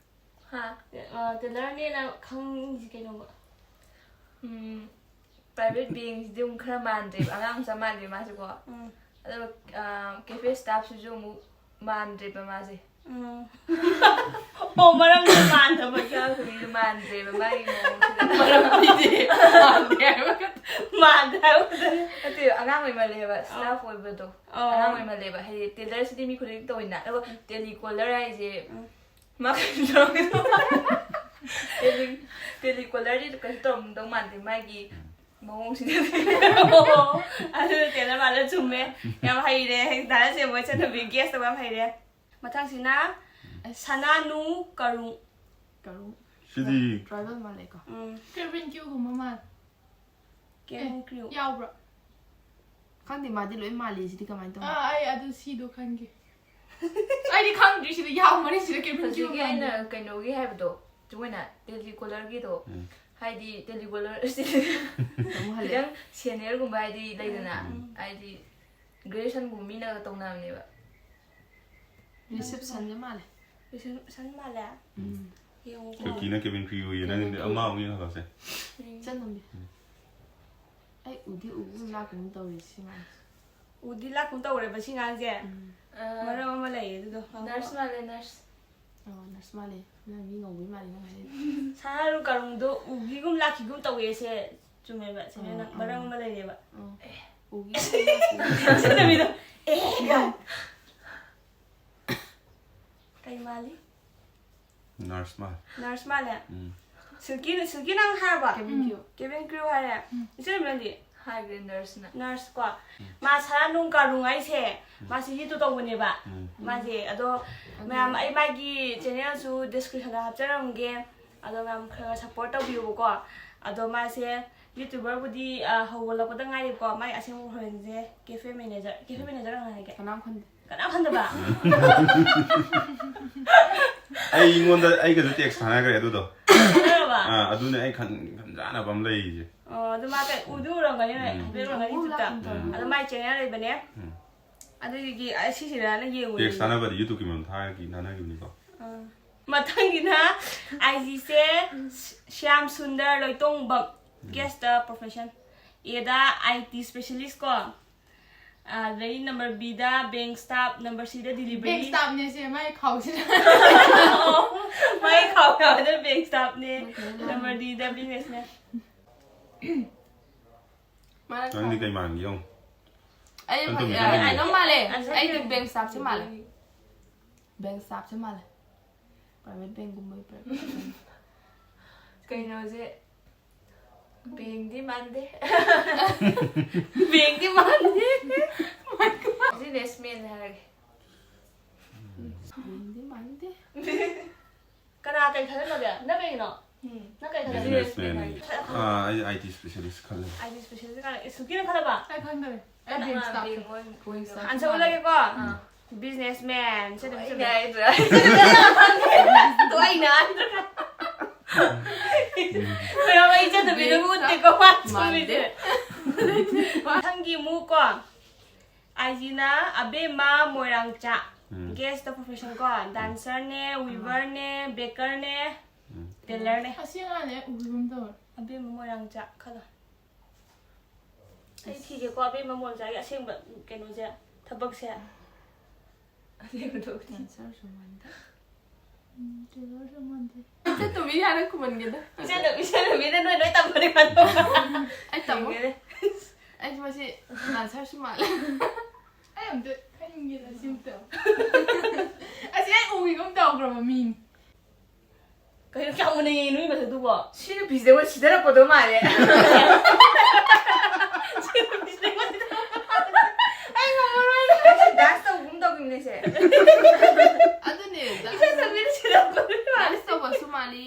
ꯍꯥ? ꯑ, ꯇꯦꯂꯔꯅꯦꯅ ꯈꯪꯉꯤꯁꯤ ꯀꯩꯅꯣꯕ? ꯎꯝ꯫ Private bank ꯁꯤꯗꯤ ꯑꯃꯨꯛ ꯈꯔ ꯃꯥꯟꯗ꯭ꯔꯦꯕ, ꯑꯉꯥꯡ ꯃꯆꯥ ꯃꯥꯜꯂꯦ ꯃꯥꯁꯦꯀꯣ꯫ ꯎꯝ ꯑꯗꯨꯒ cafe staff ꯁꯤꯁꯨ ꯑꯃꯨꯛ ꯃꯥꯟꯗ꯭ꯔꯦꯕ ꯃꯥꯁꯦ꯫ ꯎꯝ ꯑꯣ, ꯃꯔꯝꯗꯤ ꯃꯥꯟꯗꯕꯒꯤ꯫ ꯃꯥꯟꯗ꯭ꯔꯦꯕ ꯃꯥꯒꯤ ꯃꯑꯣꯡꯁꯤꯗ꯫ ꯃꯔꯝꯗꯤ ꯃꯥꯟꯗꯦ ꯍꯥꯏꯕ ꯈꯛꯇ꯫ ꯃꯥꯟꯗꯦ ꯍꯥꯏꯕ ꯈꯛꯇꯅꯤ꯫ ꯅꯠꯇꯦ, ꯑꯉꯥꯡ ꯑꯣꯏꯃꯜꯂꯦꯕ staff ꯑꯣꯏꯕꯗꯣ꯫ ꯑꯣ꯫ ꯑꯉꯥꯡ ꯑꯣꯏꯃꯜꯂꯦꯕ, ꯍꯥꯏꯗꯤ tailor ꯁꯤꯗꯤ ꯃꯤ ꯈꯨꯗꯤꯡꯃꯛ ꯇꯧꯋꯤꯅ, ꯑꯗꯨꯒ telecaller ꯍꯥꯏꯁꯦ ꯎꯝ꯫ ꯃꯥ ꯀꯩꯅꯣ ꯇꯧꯔꯝꯗꯧ ꯃꯥꯟꯗꯦ, ꯃꯥꯒꯤ ꯃꯑꯣꯡꯁꯤꯗꯤ꯫ ꯑꯣ, ꯑꯗꯨ tailor ꯃꯥꯜꯂꯦ, ꯆꯨꯝꯃꯦ꯫ ꯌꯥꯝ ꯍꯩꯔꯦ꯫ ꯗꯥ ꯁꯦꯝꯕ ꯆꯠꯅꯕꯤ guess ꯇꯧꯕ ꯌꯥꯝ ꯍꯩꯔꯦ꯫ ꯃꯊꯪꯁꯤꯅ ꯁꯅꯥꯅꯨ ꯀꯔꯨꯡ꯫ ꯀꯔꯨꯡ꯫ ꯁꯤꯗꯤ Tribal ꯃꯥꯜꯂꯦꯀꯣ꯫ ꯎꯝ Cabin crew ꯒꯨꯝꯕ ꯃꯥꯜꯂꯦ꯫ Cabin crew꯫ ꯌꯥꯎꯕ꯭ꯔꯣ? ꯈꯪꯗꯦ, ꯃꯥꯗꯤ ꯂꯣꯏ ꯃꯥꯜꯂꯤ꯫ ꯁꯤꯗꯤ ꯀꯃꯥꯏꯅ ꯇꯧꯅꯤ? ꯑꯥ, ꯑꯩ ꯑꯗꯨ ꯁꯤꯗꯣ ꯈꯪꯒꯦ꯫ ꯑꯩꯗꯤ ꯈꯪꯗ꯭ꯔꯤ, ꯁꯤꯗ ꯌꯥꯎꯕꯅꯤ, ꯁꯤꯗ cabin crew ꯍꯧꯖꯤꯛꯀꯤ ꯃꯥꯜꯂꯦ꯫ ꯑꯩꯅ ꯀꯩꯅꯣꯒꯤ ꯍꯥꯏꯕꯗꯣ, ꯆꯨꯝꯃꯣꯏꯅ, telecaller ꯒꯤꯗꯣ꯫ ꯎꯝ꯫ ꯍꯥꯏꯗꯤ telecaller ꯑꯃꯨꯛ ꯍꯜꯂꯦ꯫ ꯈꯤꯇꯪ senior ꯒꯨꯝꯕ ꯍꯥꯏꯗꯤ ꯂꯩꯗꯅ, ꯎꯝ꯫ ꯍꯥꯏꯗꯤ graduation ꯒꯨꯝꯕ ꯃꯤꯅꯒ ꯇꯧꯅꯕꯅꯦꯕ꯫ Reception ꯗ ꯃꯥꯜꯂꯦ꯫ Reception ꯃꯥꯜꯂꯦ? ꯎꯝ꯫ ꯌꯦꯡꯉꯨꯀꯣ꯫ ꯀꯤꯀꯤꯅ cabin crew ꯌꯦ ꯅꯪꯗꯤ ꯑꯃ ꯑꯃꯨꯛ ꯌꯦꯡꯍꯜꯂꯁꯦ꯫ ꯆꯠꯅꯝꯕꯤ꯫ ꯑꯩ ꯎꯗꯤ ꯎꯒꯨꯝ ꯂꯥꯛꯀꯨꯝ ꯇꯧꯔꯤ ꯁꯤ ꯃꯥꯜꯂꯦ꯫ ꯎꯗꯤ ꯂꯥꯛꯀꯨꯝ ꯇꯧꯔꯦꯕ ꯁꯤ ꯉꯥꯡꯁꯦ꯫ ꯎꯝ꯫ ꯑꯥ, ꯃꯔꯝ ꯑꯃ ꯂꯩꯌꯦ ꯑꯗꯨꯗꯣ꯫ nurse ꯃꯥꯜꯂꯦ, nurse꯫ ꯑꯣ, nurse ꯃꯥꯜꯂꯦ꯫ ꯅꯪ ꯃꯤ ꯉꯧꯕꯤ ꯃꯥꯜꯂꯦ ꯅꯪ ꯍꯥꯏꯔꯤꯗꯣ꯫ ꯁꯥꯔꯨ ꯀꯥꯔꯨꯡꯗꯣ ꯎꯒꯤꯒꯨꯝ ꯂꯥꯛꯈꯤꯒꯨꯝ ꯇꯧꯋꯦ ꯁꯦ꯫ ꯆꯨꯝꯃꯦꯕ꯫ ꯁꯦ ꯑꯥ, ꯅꯪ ꯑꯥ꯫ ꯃꯔꯝ ꯑꯃ ꯂꯩꯔꯦꯕ꯫ ꯑꯣ꯫ ꯎꯒꯤ ꯃꯥꯜꯂꯦ꯫ ꯁꯤꯅꯕꯤꯗꯣ꯫ ꯑꯦ꯫ ꯀꯩ ꯃꯥꯜꯂꯤ? Nurse ꯃꯥꯜꯂꯦ꯫ Nurse ꯃꯥꯜꯂꯦ꯫ ꯎꯝ꯫ ꯁꯤꯜꯀꯤ, ꯁꯤꯜꯀꯤ ꯅꯪ ꯍꯥꯏꯔꯕ? Cabin crew꯫ Cabin crew ꯍꯥꯏꯔꯦ꯫ ꯎꯝ꯫ ꯏꯆꯦ ꯔꯦꯃꯤꯅꯥꯗꯤ? ꯍꯥꯏꯈ꯭ꯔꯦ, nurse ꯅ꯫ Nurse ꯀꯣ꯫ ꯃꯥ ꯁꯥꯔꯥ ꯅꯨꯡ ꯀꯥꯔꯨꯡ ꯍꯥꯏꯁꯦ꯫ ꯃꯥꯁꯦ YouTube ꯇꯧꯕꯅꯦꯕ꯫ ꯎꯝ꯫ ꯃꯥꯁꯦ ꯑꯗꯣ ꯃꯌꯥꯝ ꯑꯩ ꯃꯥꯒꯤ channel ꯁꯨ description ꯗ ꯍꯥꯞꯆꯔꯝꯒꯦ꯫ ꯑꯗꯣ ꯃꯌꯥꯝ ꯈꯔ ꯈꯔ support ꯇꯧꯕꯤꯌꯨꯕꯀꯣ꯫ ꯑꯗꯣ ꯃꯥꯁꯦ YouTuber ꯕꯨꯗꯤ, ꯑ, ꯍꯧꯒꯠꯂꯛꯄꯗ ꯉꯥꯏꯔꯤꯕꯀꯣ꯫ ꯃꯥꯒꯤ ꯑꯁꯦꯡꯕ profession ꯁꯦ cafe manager꯫ Cafe manager ꯀꯅꯥ ꯍꯥꯏꯒꯦ? ꯀꯅꯥꯝ ꯈꯟꯗꯦ꯫ ꯀꯅꯥꯝ ꯈꯟꯗꯕ? ꯑꯩꯉꯣꯟꯗ ꯑꯩꯒꯁꯨ text ꯊꯥꯅꯈ꯭ꯔꯦ ꯑꯗꯨꯗꯣ꯫ ꯈꯟꯅꯔꯕ? ꯑꯥ, ꯑꯗꯨꯅꯦ ꯑꯩ ꯈꯟ-, ꯈꯟꯖꯥꯅꯕ ꯑꯃ ꯂꯩꯔꯤꯁꯦ꯫ ꯑꯣ, ꯑꯗꯨ ꯃꯥ ꯀꯩ ꯎꯗꯤ ꯎꯔꯝꯒꯅꯤ ꯅꯣꯏ꯫ ꯎꯝ꯫ ꯍꯥꯏꯐꯦꯠ ꯎꯔꯝꯒꯅꯤ YouTube ꯇ꯫ ꯎꯝ꯫ ꯑꯗꯣ ꯃꯥꯏ channel ꯂꯩꯕꯅꯦ꯫ ꯎꯝ꯫ ꯑꯗꯨꯗꯒꯤ ꯑꯩ ꯁꯤꯁꯤꯔꯅ ꯌꯦꯡꯉꯨ꯫ Text ꯊꯥꯅꯕꯗꯤ YouTube ꯀꯤ ꯃꯔꯝ ꯊꯥꯒꯤ ꯊꯥꯅꯈꯤꯕꯅꯤꯀꯣ꯫ ꯑꯥ꯫ ꯃꯊꯪꯒꯤꯅ I G ꯁꯦ ꯁ꯭ꯌꯥꯝ ꯁꯨꯟꯗꯔ ꯂꯣꯏꯇꯣꯡꯕꯝ꯫ Guess the profession꯫ ꯑꯦꯗ ꯑꯥꯏ ꯇꯤ ꯁ꯭ꯄꯦꯁꯤꯌꯦꯂꯤꯁ ꯀꯣ, ꯑꯗꯩ ꯅꯝꯕꯔ ꯕꯤꯗ ꯕꯦꯡꯛ ꯁ꯭ꯇꯥꯐ, ꯅꯝꯕꯔ ꯁꯤꯗ ꯗꯤꯂꯤꯚꯔꯤ꯫ ꯕꯦꯡꯛ ꯁ꯭ꯇꯥꯐꯅꯦ ꯁꯦ, ꯃꯥꯏ ꯈꯥꯎꯁꯤꯅ꯫ ꯃꯥꯏ ꯈꯥꯎ ꯈꯥꯎꯗ ꯕꯦꯡꯛ ꯁ꯭ꯇꯥꯐꯅꯦ꯫ ꯅꯝꯕꯔ ꯗꯤꯗ ꯕꯤꯖꯤꯅꯦꯁꯃꯦꯟ꯫ ꯅꯪꯗꯤ ꯀꯩ ꯃꯥꯟꯒꯦ ꯌꯦꯡꯉꯣ꯫ ꯑꯩ ꯅꯪ ꯇꯨꯝꯃꯤ ꯐ- ꯇꯨꯝꯃꯤ ꯀꯩꯅꯣꯝ ꯃꯥꯜꯂꯦ꯫ ꯑꯟꯁꯔ ꯑꯩꯗꯤ ꯄꯤꯔꯛꯑꯣ꯫ ꯕꯦꯡꯛ ꯁ꯭ꯇꯥꯐꯁꯦ ꯃꯥꯜꯂꯦ꯫ ꯕꯦꯡꯛ ꯁ꯭ꯇꯥꯐꯁꯦ ꯃꯥꯜꯂꯦ꯫ ꯄ꯭ꯔꯥꯏꯚꯦꯠ ꯕꯦꯡꯛꯒꯨꯝꯕꯒꯤ ꯄ꯭ꯔꯥꯏꯚꯦꯠ ꯕꯦꯡꯛ꯫ ꯀꯩꯅꯣꯁꯦ ꯕꯦꯡꯗꯤ ꯃꯥꯟꯗꯦ꯫ ꯕꯦꯡꯛꯗꯤ ꯃꯥꯜꯂꯦ꯫ ꯕꯤꯖꯤꯅꯦꯁꯃꯦꯟ ꯍꯥꯏꯔꯒꯦ꯫ ꯕꯦꯡꯛꯗꯤ ꯃꯥꯟꯗꯦ꯫ ꯀꯅꯥ ꯀꯩ ꯈꯜꯂꯝꯃꯒꯦ? ꯅꯪ ꯀꯩꯅꯣ? ꯅꯪ ꯀꯩ ꯈꯜꯂꯝꯃꯒꯦ? ꯕꯤꯖꯤꯅꯦꯁꯃꯦꯟ꯫ ꯑꯥ, ꯑꯩ ꯑꯥꯏ ꯇꯤ ꯁ꯭ꯄꯦꯁꯤꯌꯦꯂꯤꯁ ꯈꯜꯂꯦ꯫ ꯑꯥꯏ ꯇꯤ ꯁ꯭ꯄꯦꯁꯤꯌꯦꯂꯤꯁ ꯀꯅꯥ? ꯑꯦ, ꯁꯨꯀꯤꯅ ꯈꯜꯂꯕ? ꯑꯩ ꯈꯪꯗꯔꯦ꯫ ꯑꯩ ꯕꯦꯡꯛ ꯁ꯭ꯇꯥꯐ꯫ ꯕꯦꯡꯛ ꯑꯣꯏ- ꯑꯟꯁꯔ ꯎꯠꯂꯒꯦꯀꯣ꯫ ꯑꯥ꯫ ꯕꯤꯖꯤꯅꯦꯁꯃꯦꯟ꯫ ꯁꯦ ꯑꯗꯨꯝ ꯑꯩꯅ ꯆꯨꯝꯃꯦ꯫ ꯍꯥꯏꯗ꯭ꯔꯥ? ꯑꯗꯣ ꯑꯩꯅ ꯍꯥꯏꯗ꯭ꯔꯒ꯫ ꯈꯣꯏꯔꯝ ꯑꯩ ꯆꯠꯇꯕꯤꯗ ꯎꯠꯇꯦꯀꯣ꯫ ꯃꯥꯟꯗꯦ꯫ ꯃꯊꯪꯒꯤ ꯑꯃꯨꯛ ꯀꯣ꯫ ꯑꯥꯏ ꯖꯤꯅ ꯑꯕꯦꯝꯃ ꯃꯣꯏꯔꯥꯡꯆꯥ꯫ ꯎꯝ꯫ Guess the profession ꯀꯣ꯫ ꯗꯥꯟꯁꯔꯅꯦ, ꯋꯤꯚꯔꯅꯦ, ꯕꯦꯀꯔꯅꯦ, ꯎꯝ꯫ ꯇꯦꯂꯔꯅꯦ꯫ ꯑꯁꯤ ꯑꯉꯥꯡꯅꯦ ꯎꯈꯤꯒꯨꯝ ꯇꯧꯔꯦ꯫ ꯑꯕꯦꯝꯃ ꯃꯣꯏꯔꯥꯡꯆꯥ ꯈꯜꯂꯣ꯫ ꯑꯩ ꯊꯤꯒꯦꯀꯣ, ꯑꯕꯦꯝꯃ ꯃꯣꯏꯔꯥꯡꯆꯥꯒꯤ ꯑꯁꯦꯡꯕ ꯀꯩꯅꯣꯁꯦ, ꯊꯕꯛꯁꯦ꯫ ꯑꯁꯦꯡꯕꯗꯣ ꯎꯠꯂꯤ꯫ ꯗꯥꯟꯁꯔꯁꯨ ꯃꯥꯟꯗꯦ꯫ ꯎꯝ, ꯇꯦꯂꯔꯁꯨ ꯃꯥꯟꯗꯦ꯫ ꯏꯆꯟ ꯇꯣꯝꯕꯤ ꯍꯥꯟꯅ ꯈꯨꯝꯍꯟꯒꯦꯗ꯫ ꯏꯆꯟ ꯇꯣꯝꯕꯤ, ꯏꯆꯟ ꯇꯣꯝꯕꯤꯅ ꯅꯣꯏ ꯂꯣꯏ ꯇꯝꯕꯅꯦ ꯈꯜꯂꯣ꯫ ꯑꯩ ꯇꯝꯃꯣ꯫ ꯌꯦꯡꯒꯦꯅꯦ꯫ ꯑꯩꯁꯨ ꯃꯁꯤ ꯗꯥꯟꯁꯔꯁꯨ ꯃꯥꯜꯂꯦ꯫ ꯑꯩ ꯑꯝꯇ ꯈꯟꯒꯦꯗ ꯁꯤ ꯑꯝꯇ꯫ ꯑꯁꯤ ꯑꯩ ꯎꯈꯤꯒꯨꯝ ꯇꯧꯈ꯭ꯔꯕ ꯃꯤꯅꯤ꯫ ꯀꯩꯅꯣ ꯀꯌꯥꯝ ꯃꯨꯟꯅ ꯌꯦꯡꯉꯤ ꯅꯣꯏ ꯃꯊꯛꯇꯨꯕꯣ? ꯁꯤ ꯅꯨꯄꯤꯁꯤꯗ ꯑꯩꯉꯣꯟꯗ ꯁꯤꯊꯔꯛꯄꯗꯣ ꯃꯥꯜꯂꯦ꯫ ꯑꯩ ꯉꯝꯃꯔꯣꯏ꯫ ꯑꯩꯁꯦ ꯗꯥꯟꯁ ꯇꯧꯕꯒꯨꯝ ꯇꯧꯈꯤꯕꯅꯦ ꯁꯦ꯫ ꯑꯗꯨꯅꯦ ꯏꯆꯟ ꯇꯣꯝꯕꯤꯅ ꯁꯤꯊꯔꯛꯄꯗꯣ ꯃꯥꯜꯂꯦ꯫ ꯗꯥꯟꯁ ꯇꯧꯕꯁꯨ ꯃꯥꯜꯂꯤ꯫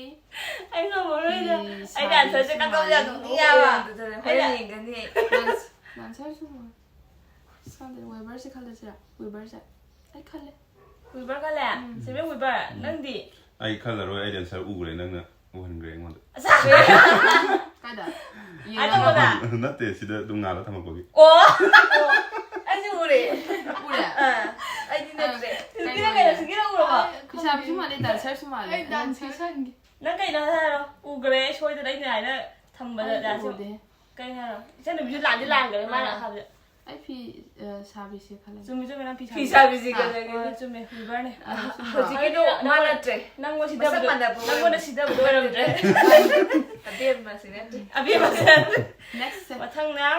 ꯑꯩ ꯉꯝꯃꯔꯣꯏꯗ꯫ ꯎꯝ, ꯑꯩ ꯗꯥꯟꯁꯔꯁꯦ ꯁꯥꯕꯤꯁꯨ ꯀꯛꯊꯠꯂꯁꯦ ꯌꯥꯝ ꯃꯥꯜꯂꯤ꯫ ꯅꯣꯛꯅꯤꯡꯉꯦꯕ꯫ ꯑꯗꯨꯗꯅꯦ ꯍꯣꯔꯦꯟ ꯌꯦꯡꯒꯅꯤ꯫ ꯗꯥꯟꯁ- ꯗꯥꯟꯁꯔꯁꯨ ꯃꯥꯜꯂꯤ꯫ ꯑꯁ, ꯈꯪꯗꯦ, ꯋꯤꯚꯔꯁꯦ ꯈꯜꯂꯁꯤꯔꯥ? ꯋꯤꯚꯔꯁꯦ꯫ ꯑꯩ ꯈꯜꯂꯦ꯫ ꯋꯤꯚꯔ ꯈꯜꯂꯦ? ꯎꯝ꯫ ꯁꯤꯕꯦꯝ ꯋꯤꯚꯔ, ꯅꯪꯗꯤ? ꯑꯩ ꯈꯜꯂꯔꯣꯏ, ꯑꯩ ꯗꯥꯟꯁꯔ ꯎꯈ꯭ꯔꯦ, ꯅꯪꯅ ꯎꯍꯟꯈ꯭ꯔꯦ ꯑꯩꯉꯣꯟꯗ꯫ ꯑꯁ! ꯀꯥꯏꯗ? ꯑꯇꯣꯞꯄꯗ? ꯅꯠꯇꯦ, ꯁꯤꯗ ꯑꯗꯨꯝ ꯉꯥꯜꯂ ꯊꯝꯃꯛꯄꯒꯤ꯫ ꯑꯣ! ꯑꯣ! ꯑꯩꯁꯨ ꯎꯔꯦ꯫ ꯎꯔꯦ? ꯑꯥ, ꯑꯩꯗꯤ ꯅꯠꯇ꯭ꯔꯦ꯫ ꯀꯩ ꯁꯨꯀꯤꯅ ꯑꯣꯏꯒꯦ? ꯀꯩꯅꯣ? ꯁꯨꯀꯤꯅ ꯎꯔꯕꯣ? ꯐꯤꯁꯥꯕꯤꯁꯨ ꯃꯥꯜꯂꯦ, ꯗꯥꯟꯁꯔꯁꯨ ꯃꯥꯜꯂꯦ꯫ ꯑꯩ ꯗꯥꯟꯁꯔ ꯈꯟꯒꯦ꯫ ꯅꯪ ꯀꯩꯅꯣ ꯍꯥꯏꯔꯣ? ꯎꯈ꯭ꯔꯦ, ꯁꯣꯏꯗꯅ ꯑꯩꯅ ꯍꯥꯏꯅ ꯊꯝꯕꯗ ꯑꯩꯗꯤ ꯗꯥꯟꯁꯔ꯫ ꯎꯗꯦ꯫ ꯀꯩ ꯍꯥꯏꯅꯣ? ꯏꯆꯟꯅꯨꯄꯤꯁꯨ ꯂꯥꯟꯗꯤ ꯂꯥꯟꯈ꯭ꯔꯦ ꯃꯥꯅ ꯑꯥ꯫ ꯑꯍꯥꯟꯕꯗ꯫ ꯑꯩ ꯐꯤ, ꯑ, ꯁꯥꯕꯤꯁꯦ ꯈꯜꯂꯦ꯫ ꯆꯨꯝꯃꯤ, ꯆꯨꯝꯃꯤ, ꯅꯪ ꯐꯤ ꯐꯤ ꯁꯥꯕꯤ꯫ ꯁꯥꯕꯤꯁꯤ ꯑꯥ꯫ ꯀꯜꯂꯒꯦ꯫ ꯍꯣꯏ, ꯆꯨꯝꯃꯦ, Weaver ꯅꯦ꯫ ꯑꯥ, ꯆꯨꯝꯕ꯭ꯔꯣ? ꯍꯧꯖꯤꯛꯀꯤꯗꯣ ꯑꯗꯨꯗꯤ ꯃꯥ ꯅꯪꯉꯣꯟꯗ, ꯅꯠꯇ꯭ꯔꯦ꯫ ꯅꯪꯉꯣꯟꯗ ꯃꯁꯛ ꯁꯤꯗꯕꯗꯣ, ꯃꯥꯟꯅꯕ ꯅꯪꯉꯣꯟꯗ ꯑꯣꯏꯔꯝꯗ꯭ꯔꯦ꯫ ꯁꯤꯗꯕꯗꯣ ꯑꯣꯏꯔꯝꯗ꯭ꯔꯦ꯫ ꯑꯕꯦꯝꯃꯁꯤ ꯅꯠꯇ꯭ꯔꯦ꯫ ꯑꯕꯦꯝꯃꯁꯦ꯫ Next ꯁꯦ꯫ ꯃꯊꯪꯅ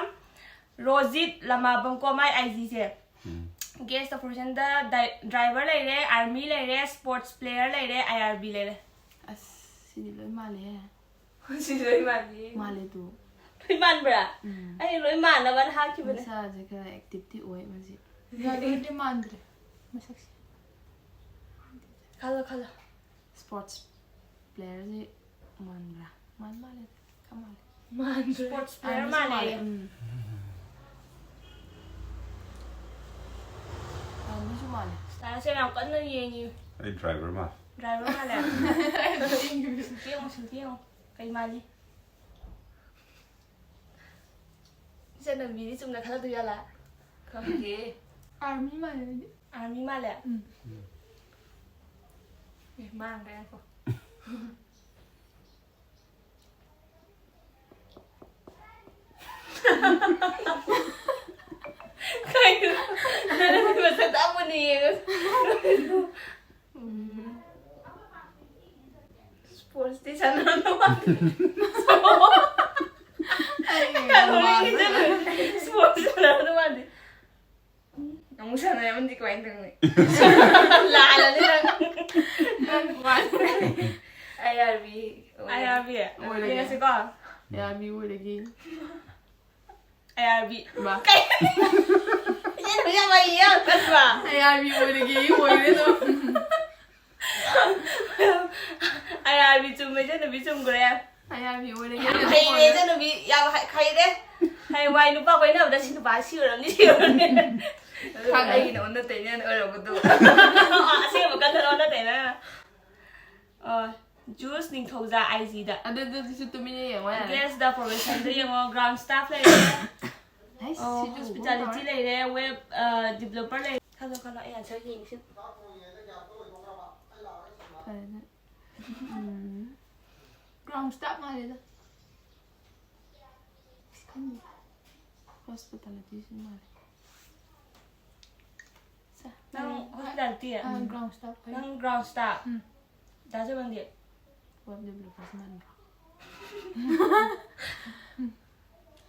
ꯔꯣꯖꯤꯠ ꯂꯃꯥꯕꯝ ꯀꯣ, ꯃꯥꯏ ꯑꯥꯏ ꯖꯤꯁꯦ꯫ ꯎꯝ꯫ Guest of Professionꯗ ꯗꯥꯏ-, driver ꯂꯩꯔꯦ, army ꯂꯩꯔꯦ, sports player ꯂꯩꯔꯦ, I R B ꯂꯩꯔꯦ꯫ ꯑꯁ, ꯁꯤꯗꯤ ꯂꯣꯏ ꯃꯥꯜꯂꯦꯍꯦ꯫ ꯁꯤ ꯂꯣꯏ ꯃꯥꯜꯂꯤ꯫ ꯃꯥꯜꯂꯦ ꯑꯗꯨ꯫ ꯂꯣꯏ ꯃꯥꯟꯕ꯭ꯔꯥ? ꯎꯝ꯫ ꯑꯩ ꯂꯣꯏ ꯃꯥꯟꯅꯕꯅ ꯍꯥꯠꯈꯤꯕꯅꯦ꯫ ꯃꯁꯥꯁꯦ ꯈꯔ activeꯇꯤ ꯑꯣꯏ ꯃꯥꯁꯦ꯫ ꯌꯥꯗꯣꯏꯗꯤ ꯃꯥꯟꯗ꯭ꯔꯦ ꯃꯁꯛꯁꯦ꯫ ꯈꯜꯂꯣ, ꯈꯜꯂꯣ꯫ Sports playerꯁꯦ ꯃꯥꯟꯕ꯭ꯔꯥ? ꯃꯥꯟ ꯃꯥꯜꯂꯦ꯫ ꯈꯔ ꯃꯥꯜꯂꯦ꯫ ꯃꯥꯟꯗ꯭ꯔꯦ꯫ Sports player armyꯁꯨ ꯃꯥꯜꯂꯦ꯫ ꯃꯥꯜꯂꯦ, ꯎꯝ꯫ Armyꯁꯨ ꯃꯥꯜꯂꯦ꯫ ꯁ꯭ꯇꯥꯏꯜꯁꯦ ꯌꯥꯝ ꯀꯟꯅ ꯌꯦꯡꯉꯤ꯫ ꯑꯩ driver ꯃꯥꯜꯂꯦ꯫ Driver ꯃꯥꯜꯂꯦ? ꯁꯤꯜꯄꯤ ꯌꯦꯡꯉꯣ, ꯁꯤꯜꯄꯤ ꯌꯦꯡꯉꯣ꯫ ꯀꯩ ꯃꯥꯜꯂꯤ? ꯏꯆꯟꯅꯨꯄꯤꯗꯤ ꯆꯨꯝꯅ ꯈꯜꯂꯛꯇꯣꯏ ꯖꯥꯠꯂꯥ? ꯈꯪꯗꯦ꯫ Army ꯃꯥꯜꯂꯦ ꯑꯩꯗꯤ꯫ Army ꯃꯥꯜꯂꯦ? ꯎꯝ꯫ ꯑꯦ, ꯃꯥꯡꯈ꯭ꯔꯦ, ꯉꯥꯏꯈꯣ꯫ ꯀꯩꯅꯣ? ꯅꯪ ꯃꯁꯛꯇ ꯑꯃꯨꯟꯅ ꯌꯦꯡꯉꯣ꯫ ꯎꯝ꯫ Sportsꯇꯤ ꯁꯥꯟꯅꯔꯝꯗꯧ ꯃꯥꯟꯗꯦ꯫ ꯑꯩ ꯀꯩꯅꯣ ꯃꯥꯟꯕ꯫ Sports ꯁꯥꯟꯅꯔꯝꯗꯧ ꯃꯥꯟꯗꯦ꯫ ꯑꯃꯨꯛ ꯁꯥꯟꯅꯔꯝꯃꯗꯤ ꯀꯃꯥꯏꯅ ꯇꯧꯅꯤ? ꯂꯥꯜꯂꯅꯤ ꯅꯪ꯫ ꯅꯪ ꯀꯃꯥꯏꯅ ꯇꯧꯅꯤ? I R B ꯑꯣꯏꯔꯒꯦ꯫ I R B ꯑꯣꯏꯔꯒꯦ꯫ ꯌꯦꯡꯉꯁꯤꯀꯣ꯫ I R B ꯑꯣꯏꯔꯒꯦ꯫ I R B꯫ ꯃꯥ꯫ ꯀꯩ? ꯌꯦꯟ ꯌꯥꯝ ꯍꯩꯌꯦ, ꯌꯥꯝ ꯀꯟꯕ꯫ I R B ꯑꯣꯏꯔꯒꯦ, ꯑꯣꯏꯔꯦ ꯑꯗꯨꯝ꯫ I R B ꯆꯨꯝꯃꯦ, ꯏꯆꯟꯅꯨꯄꯤ ꯆꯨꯝꯈ꯭ꯔꯦ꯫ I R B ꯑꯣꯏꯔꯒꯦ꯫ ꯌꯥꯝ ꯍꯩꯔꯦ, ꯏꯆꯟꯅꯨꯄꯤ, ꯌꯥꯝ ꯍꯩ-, ꯍꯩꯔꯦ꯫ ꯍꯌꯦꯡꯋꯥꯏ ꯅꯨꯄꯥ ꯀꯣꯏꯅꯕꯗ ꯁꯤ ꯅꯨꯄꯥ ꯁꯤ ꯑꯣꯏꯔꯝꯅꯤ, ꯁꯤ ꯑꯣꯏꯔꯝꯅꯤ꯫ ꯈꯪꯉꯦ꯫ ꯑꯩꯒꯤꯅ ꯑꯣꯟꯅ ꯇꯩꯅꯅ ꯑꯣꯏꯔꯝꯒꯗꯧꯕ꯫ ꯑꯁꯦꯡꯕ ꯀꯟꯅ ꯑꯣꯟꯅ ꯇꯩꯅꯅ꯫ ꯑ, ꯖꯨꯁ ꯅꯤꯡꯊꯧꯖꯥ I Gꯗ꯫ ꯑꯗꯨ, ꯑꯗꯨ, ꯑꯗꯨꯁꯨ ꯇꯨꯃꯤꯟꯅ ꯌꯦꯡꯉꯣ ꯌꯥꯔꯦ꯫ Guest the professionꯗ ꯌꯦꯡꯉꯣ, ground staff ꯂꯩꯔꯦ꯫ ꯑꯩꯁ, ꯑꯣ, ꯁꯤꯁꯨ hospitality ꯍꯣꯡꯉꯧꯔꯦ꯫ ꯂꯩꯔꯦ, web, ꯑ, developer ꯂꯩꯔꯦ꯫ ꯈꯜꯂꯣ, ꯈꯜꯂꯣ, ꯑꯩ answer ꯌꯦꯡꯒꯦ ꯁꯤ꯫ ꯐꯔꯦꯅꯦ꯫ ꯎꯝ꯫ Ground staff ꯃꯥꯜꯂꯦꯗ꯫ ꯍꯣꯁꯄꯤꯇꯥꯂꯤꯇꯤꯁꯨ ꯃꯥꯜꯂꯦ꯫ ꯁꯦ, ꯅꯪ ꯍꯣꯁꯄꯤꯇꯥꯂꯤꯇꯤ? ꯑꯥ, ground staff ꯑꯣꯏ꯫ ꯅꯪ ground staff? ꯎꯝ꯫ ꯗꯥ ꯖꯣꯏꯕꯪꯗꯤ? ꯋꯦꯕ ꯗꯤꯕꯦꯂꯞꯄꯔꯁꯨ ꯃꯥꯟꯕ꯭ꯔꯣ?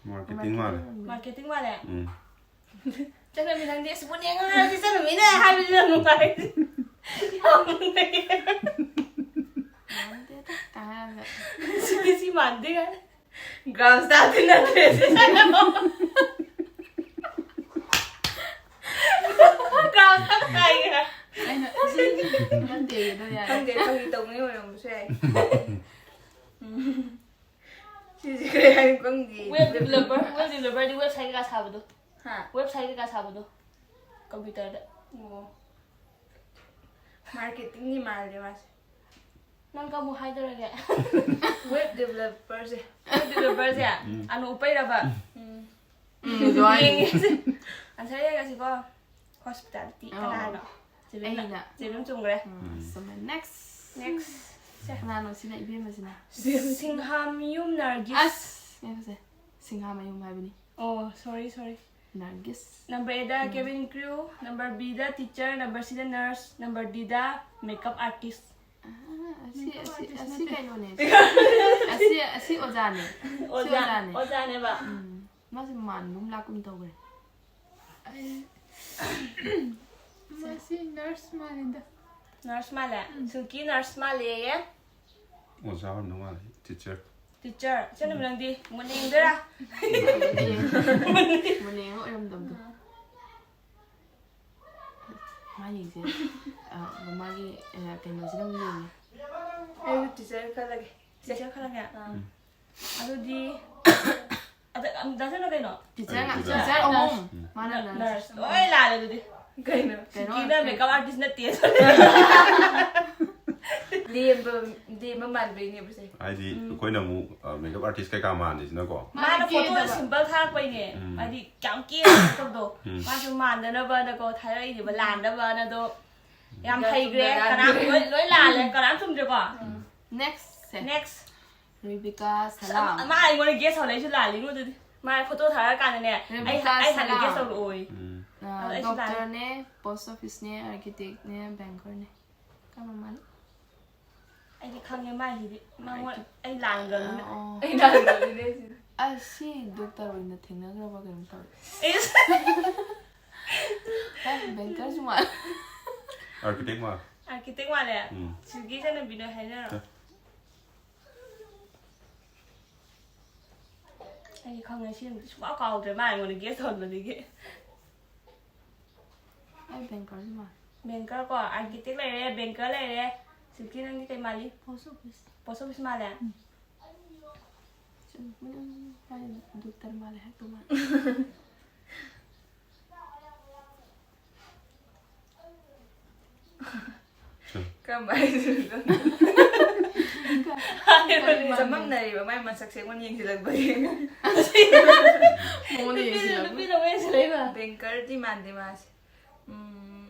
ꯃꯥꯔꯀꯦꯇꯤꯡ ꯃꯥꯜꯂꯦ꯫ ꯃꯥꯔꯀꯦꯇꯤꯡ ꯃꯥꯜꯂꯦ? ꯎꯝ꯫ ꯆꯠꯅꯕꯤ ꯅꯪꯗꯤ ꯑꯁ ꯄꯨꯅꯦ ꯉꯥꯡꯉꯗꯤ ꯆꯠꯅꯕꯤꯅꯦ ꯍꯥꯏꯕꯗꯤ ꯌꯥꯝ ꯅꯨꯡꯉꯥꯏ꯫ ꯌꯥꯝ ꯅꯨꯡꯉꯥꯏ꯫ ꯃꯥꯟꯗꯦꯗ ꯀꯥꯟꯅꯒ꯫ ꯁꯤꯗꯤ ꯁꯤ ꯃꯥꯟꯗꯦ ꯀꯥꯏꯅ꯫ Ground staffꯇꯤ ꯅꯠꯇ꯭ꯔꯦ ꯁꯤ ꯆꯠꯅꯕ꯫ Ground staff ꯍꯥꯏꯒꯦ꯫ ꯑꯩꯅ ꯅꯠꯇꯦ ꯑꯗꯣ ꯌꯥꯔꯦ꯫ ꯈꯪꯗꯦ, ꯐꯥꯒꯤ ꯇꯧꯕꯅꯤ ꯑꯣꯏꯔꯝꯕꯁꯨ ꯌꯥꯏ꯫ ꯎꯝ꯫ ꯁꯤꯁꯦ ꯀꯩ ꯍꯥꯏꯅꯣ ꯈꯪꯗꯦ꯫ Web developer, web developerꯗꯤ website ꯀꯩꯀꯥ ꯁꯥꯕꯗꯣ꯫ ꯍꯥ? Website ꯀꯩꯀꯥ ꯁꯥꯕꯗꯣ꯫ Computerꯗ꯫ ꯑꯣ꯫ Marketingꯒꯤ ꯃꯥꯜꯂꯦ ꯃꯥꯁꯦ꯫ ꯅꯪ ꯀꯃꯨꯛ ꯍꯥꯏꯗꯧꯔꯒꯦ? Web developerꯁꯦ꯫ Web developerꯁꯦ? ꯑꯅꯨ ꯎꯄꯩꯔꯕ? ꯎꯝ, ꯑꯗꯨꯃꯥꯏꯅ꯫ ꯌꯦꯡꯉꯦ꯫ Answer ꯌꯦꯡꯉꯁꯤꯀꯣ꯫ Hospitality꯫ ꯑꯣ꯫ ꯀꯅꯥꯅꯣ? ꯆꯦꯕꯦꯝꯅ꯫ ꯑꯩꯅ꯫ ꯆꯦꯕꯦꯝ ꯆꯨꯝꯈ꯭ꯔꯦ꯫ ꯎꯝ, ꯆꯨꯝꯃꯦ꯫ Next꯫ Next꯫ ꯁꯦ꯫ ꯀꯅꯥꯅꯣ ꯁꯤꯅ ꯏꯕꯦꯝꯃꯁꯤꯅ? ꯁꯤꯡꯍꯥꯃꯌꯨꯝ ꯅꯔꯒꯤꯁ꯫ ꯑꯁ! ꯉꯥꯏꯈꯣꯁꯦ꯫ ꯁꯤꯡꯍꯥꯃꯌꯨꯝ ꯍꯥꯏꯕꯅꯤ꯫ ꯑꯣ, sorry, sorry꯫ Nargis. Number Aꯗ Cabin Crew, number Bꯗ teacher, number Cꯗ nurse, number Dꯗ makeup artist꯫ ꯑꯥ, ꯑꯁꯤ, ꯑꯁꯤ, ꯑꯁꯤ ꯀꯩꯅꯣꯅꯦ꯫ ꯑꯁꯤ, ꯑꯁꯤ ꯑꯣꯖꯥꯅꯦ꯫ ꯑꯁꯤ ꯑꯣꯖꯥ, ꯑꯣꯖꯥꯅꯦ꯫ ꯑꯣꯖꯥꯅꯦꯕ꯫ ꯎꯝ, ꯃꯥꯁꯦ ꯃꯥꯟꯒꯨꯝ ꯂꯥꯛꯀꯨꯝ ꯇꯧꯈ꯭ꯔꯦ꯫ ꯑꯩ ꯃꯁꯤ nurse ꯃꯥꯜꯂꯤꯗ꯫ Nurse ꯃꯥꯜꯂꯦ? ꯁꯤꯜꯀꯤ nurse ꯃꯥꯜꯂꯦꯌꯦ꯫ ꯑꯣꯖꯥ ꯑꯣꯏꯔꯝꯗꯧ ꯃꯥꯜꯂꯦ, teacher꯫ Teacher, ꯏꯆꯟ ꯅꯨꯃꯤ ꯅꯪꯗꯤ ꯃꯨꯟꯅ ꯌꯦꯡꯗꯣꯏꯔꯥ? ꯃꯨꯟꯅ ꯌꯦꯡꯉ ꯑꯣꯏꯔꯝꯗꯕꯗꯣ꯫ ꯃꯥ ꯌꯦꯡꯁꯦ꯫ ꯑ, ꯃꯥꯒꯤ, ꯑ, ꯀꯩꯅꯣꯁꯤꯗ ꯑꯃꯨꯛ ꯌꯦꯡꯉꯦ꯫ ꯑꯩꯁꯨ teacher ꯈꯜꯂꯒꯦ꯫ Teacher ꯈꯜꯂꯒꯦ? ꯑꯥ꯫ ꯑꯗꯨꯗꯤ, ꯑꯗ, ꯑꯝ, ꯗꯥ ꯆꯟꯗ꯭ꯔ ꯀꯩꯅꯣ? Teacher ꯉꯥꯛ-, Teacher꯫ Teacher ꯑꯍꯨꯝ꯫ ꯃꯥꯅ Nurse꯫ nurse꯫ ꯂꯣꯏ ꯂꯥꯜꯂꯦ ꯑꯗꯨꯗꯤ꯫ ꯀꯩꯅꯣ? ꯀꯩꯅꯣ? ꯁꯤꯜꯀꯤꯅ makeup artist ꯅꯠꯇꯦ꯫ ꯂꯦꯝꯕ, ꯂꯦꯝꯕ ꯃꯥꯟꯕꯩꯅꯦꯕꯁꯦ꯫ ꯍꯥꯏꯗꯤ ꯑꯩꯈꯣꯏꯅ ꯑꯃꯨꯛ makeup artist ꯀꯩꯀꯥ ꯃꯥꯟꯗꯦꯁꯤꯅꯀꯣ꯫ ꯃꯥꯅ photo ꯀꯦꯗꯕ꯫ Simple ꯊꯥꯔꯛꯄꯩꯅꯦ꯫ ꯎꯝ꯫ ꯍꯥꯏꯗꯤ ꯌꯥꯝ ꯀꯦꯗꯕꯗꯣ꯫ ꯎꯝ꯫ ꯃꯥꯁꯨ ꯃꯥꯟꯗꯅꯕꯅꯀꯣ ꯊꯥꯔꯛꯏꯅꯦꯕ, ꯂꯥꯟꯅꯕꯅꯗꯣ꯫ ꯌꯥꯝ ꯍꯩꯈ꯭ꯔꯦ꯫ ꯂꯥꯟꯈ꯭ꯔꯦ꯫ ꯀꯅꯥꯝ ꯂꯣꯏ, ꯂꯣꯏ ꯂꯥꯜꯂꯦ꯫ ꯀꯅꯥꯝ ꯆꯨꯝꯗ꯭ꯔꯦꯀꯣ? Next ꯁꯦ꯫ Next꯫ ꯔꯤꯕꯤꯀꯥ ꯁꯂꯥꯝ꯫ ꯃꯥ ꯑꯩꯉꯣꯟꯗ guess ꯍꯧꯔꯛꯏꯁꯨ ꯂꯥꯜꯂꯤꯉꯣ ꯑꯗꯨꯗꯤ꯫ ꯃꯥ ꯐꯣꯇꯣ ꯊꯥꯔꯛꯑꯀꯥꯟꯗꯅꯦ, ꯑꯩ ꯔꯦꯕꯤꯀꯥ ꯑꯩ ꯍꯥꯟꯅ ꯁꯅꯥ꯫ ꯒꯦꯁ ꯇꯧꯔꯛꯑꯣꯏ꯫ ꯎꯝ꯫ ꯑꯥ, ꯑꯗꯣ ꯑꯩꯁꯨ ꯂꯥꯜꯂꯦ꯫ ꯗꯣꯛꯇꯔꯅꯦ, ꯄꯣꯁ ꯑꯣꯐꯤꯁꯅꯦ, ꯑꯥꯔꯀꯤꯇꯦꯛꯅꯦ, ꯕꯦꯡꯀꯔꯅꯦ꯫ ꯀꯔꯝꯕ ꯃꯥꯜꯂꯤ? ꯑꯩꯗꯤ ꯈꯪꯉꯦ ꯃꯥꯏꯁꯤꯗꯤ꯫ ꯃꯉꯣꯟ ꯑꯩ ꯂꯥꯟꯈ꯭ꯔꯕꯅꯤꯅ꯫ ꯑꯣ꯫ ꯑꯩ ꯂꯥꯟꯈ꯭ꯔꯕꯅꯤꯅꯦ ꯁꯤꯗꯤ꯫ ꯑꯁ, ꯁꯤ ꯗꯣꯛꯇꯔ ꯑꯣꯏꯅ ꯊꯦꯡꯅꯈ꯭ꯔꯕ ꯀꯩꯅꯣꯝ ꯇꯧꯔꯦ꯫ ꯏꯁ! ꯍꯦ, ꯕꯦꯡꯀꯔꯁꯨ ꯃꯥꯜꯂꯦ꯫ ꯑꯥꯔꯀꯤꯇꯦꯛ ꯃꯥꯜꯂꯦ꯫ ꯑꯥꯔꯀꯤꯇꯦꯛ ꯃꯥꯜꯂꯦ꯫ ꯎꯝ꯫ ꯁꯤꯜꯀꯤ ꯏꯆꯟꯅꯨꯄꯤꯗꯣ ꯍꯥꯏꯅꯔꯣ꯫ ꯑꯦ꯫ ꯑꯩꯗꯤ ꯈꯪꯉꯦ ꯁꯤ ꯅꯨꯃꯤꯠꯇꯤ ꯁꯨꯡꯀꯥꯎ ꯀꯥꯎꯗ꯭ꯔꯦ ꯃꯥ ꯑꯩꯉꯣꯟꯗ ꯒꯦꯁ ꯇꯧꯍꯟꯕꯗꯒꯤ꯫ ꯑꯩ ꯕꯦꯡꯀꯔꯁꯨ ꯃꯥꯜꯂꯦ꯫ ꯕꯦꯡꯀꯔ ꯀꯣ, ꯑꯥꯔꯀꯤꯇꯦꯛ ꯂꯩꯔꯦ, ꯕꯦꯡꯀꯔ ꯂꯩꯔꯦ꯫ ꯁꯤꯜꯀꯤ ꯅꯪꯗꯤ ꯀꯩ ꯃꯥꯜꯂꯤ? Post office. ꯄꯣꯁ ꯑꯣꯐꯤꯁ ꯃꯥꯜꯂꯦ꯫ ꯆꯨꯝ-, ꯎꯝ, ꯍꯥꯏ, ꯗꯣꯛꯇꯔ ꯃꯥꯜꯂꯦ ꯍꯥꯏꯔꯛꯇꯧ ꯃꯥꯜꯂꯦ꯫ ꯀꯔꯝꯕ ꯍꯥꯏꯗꯣꯏꯅꯣ? ꯍꯥꯏꯔꯣꯅꯦ꯫ ꯆꯃꯝꯅꯔꯤꯕ ꯃꯥꯏ ꯃꯁꯛꯁꯦ ꯑꯩꯉꯣꯟꯗ ꯌꯦꯡꯁꯤꯜꯂꯛꯄꯒꯤ꯫ ꯃꯉꯣꯟꯗ ꯅꯨꯄꯤꯅ ꯌꯦꯡꯁꯤꯜꯂꯛꯄ꯫ ꯅꯨꯄꯤꯅ ꯑꯣꯏꯅ ꯁꯤꯜꯂꯛꯏꯕ꯫ ꯕꯦꯡꯀꯔꯗꯤ ꯃꯥꯟꯗꯦ ꯃꯥꯁꯦ꯫ ꯎꯝ,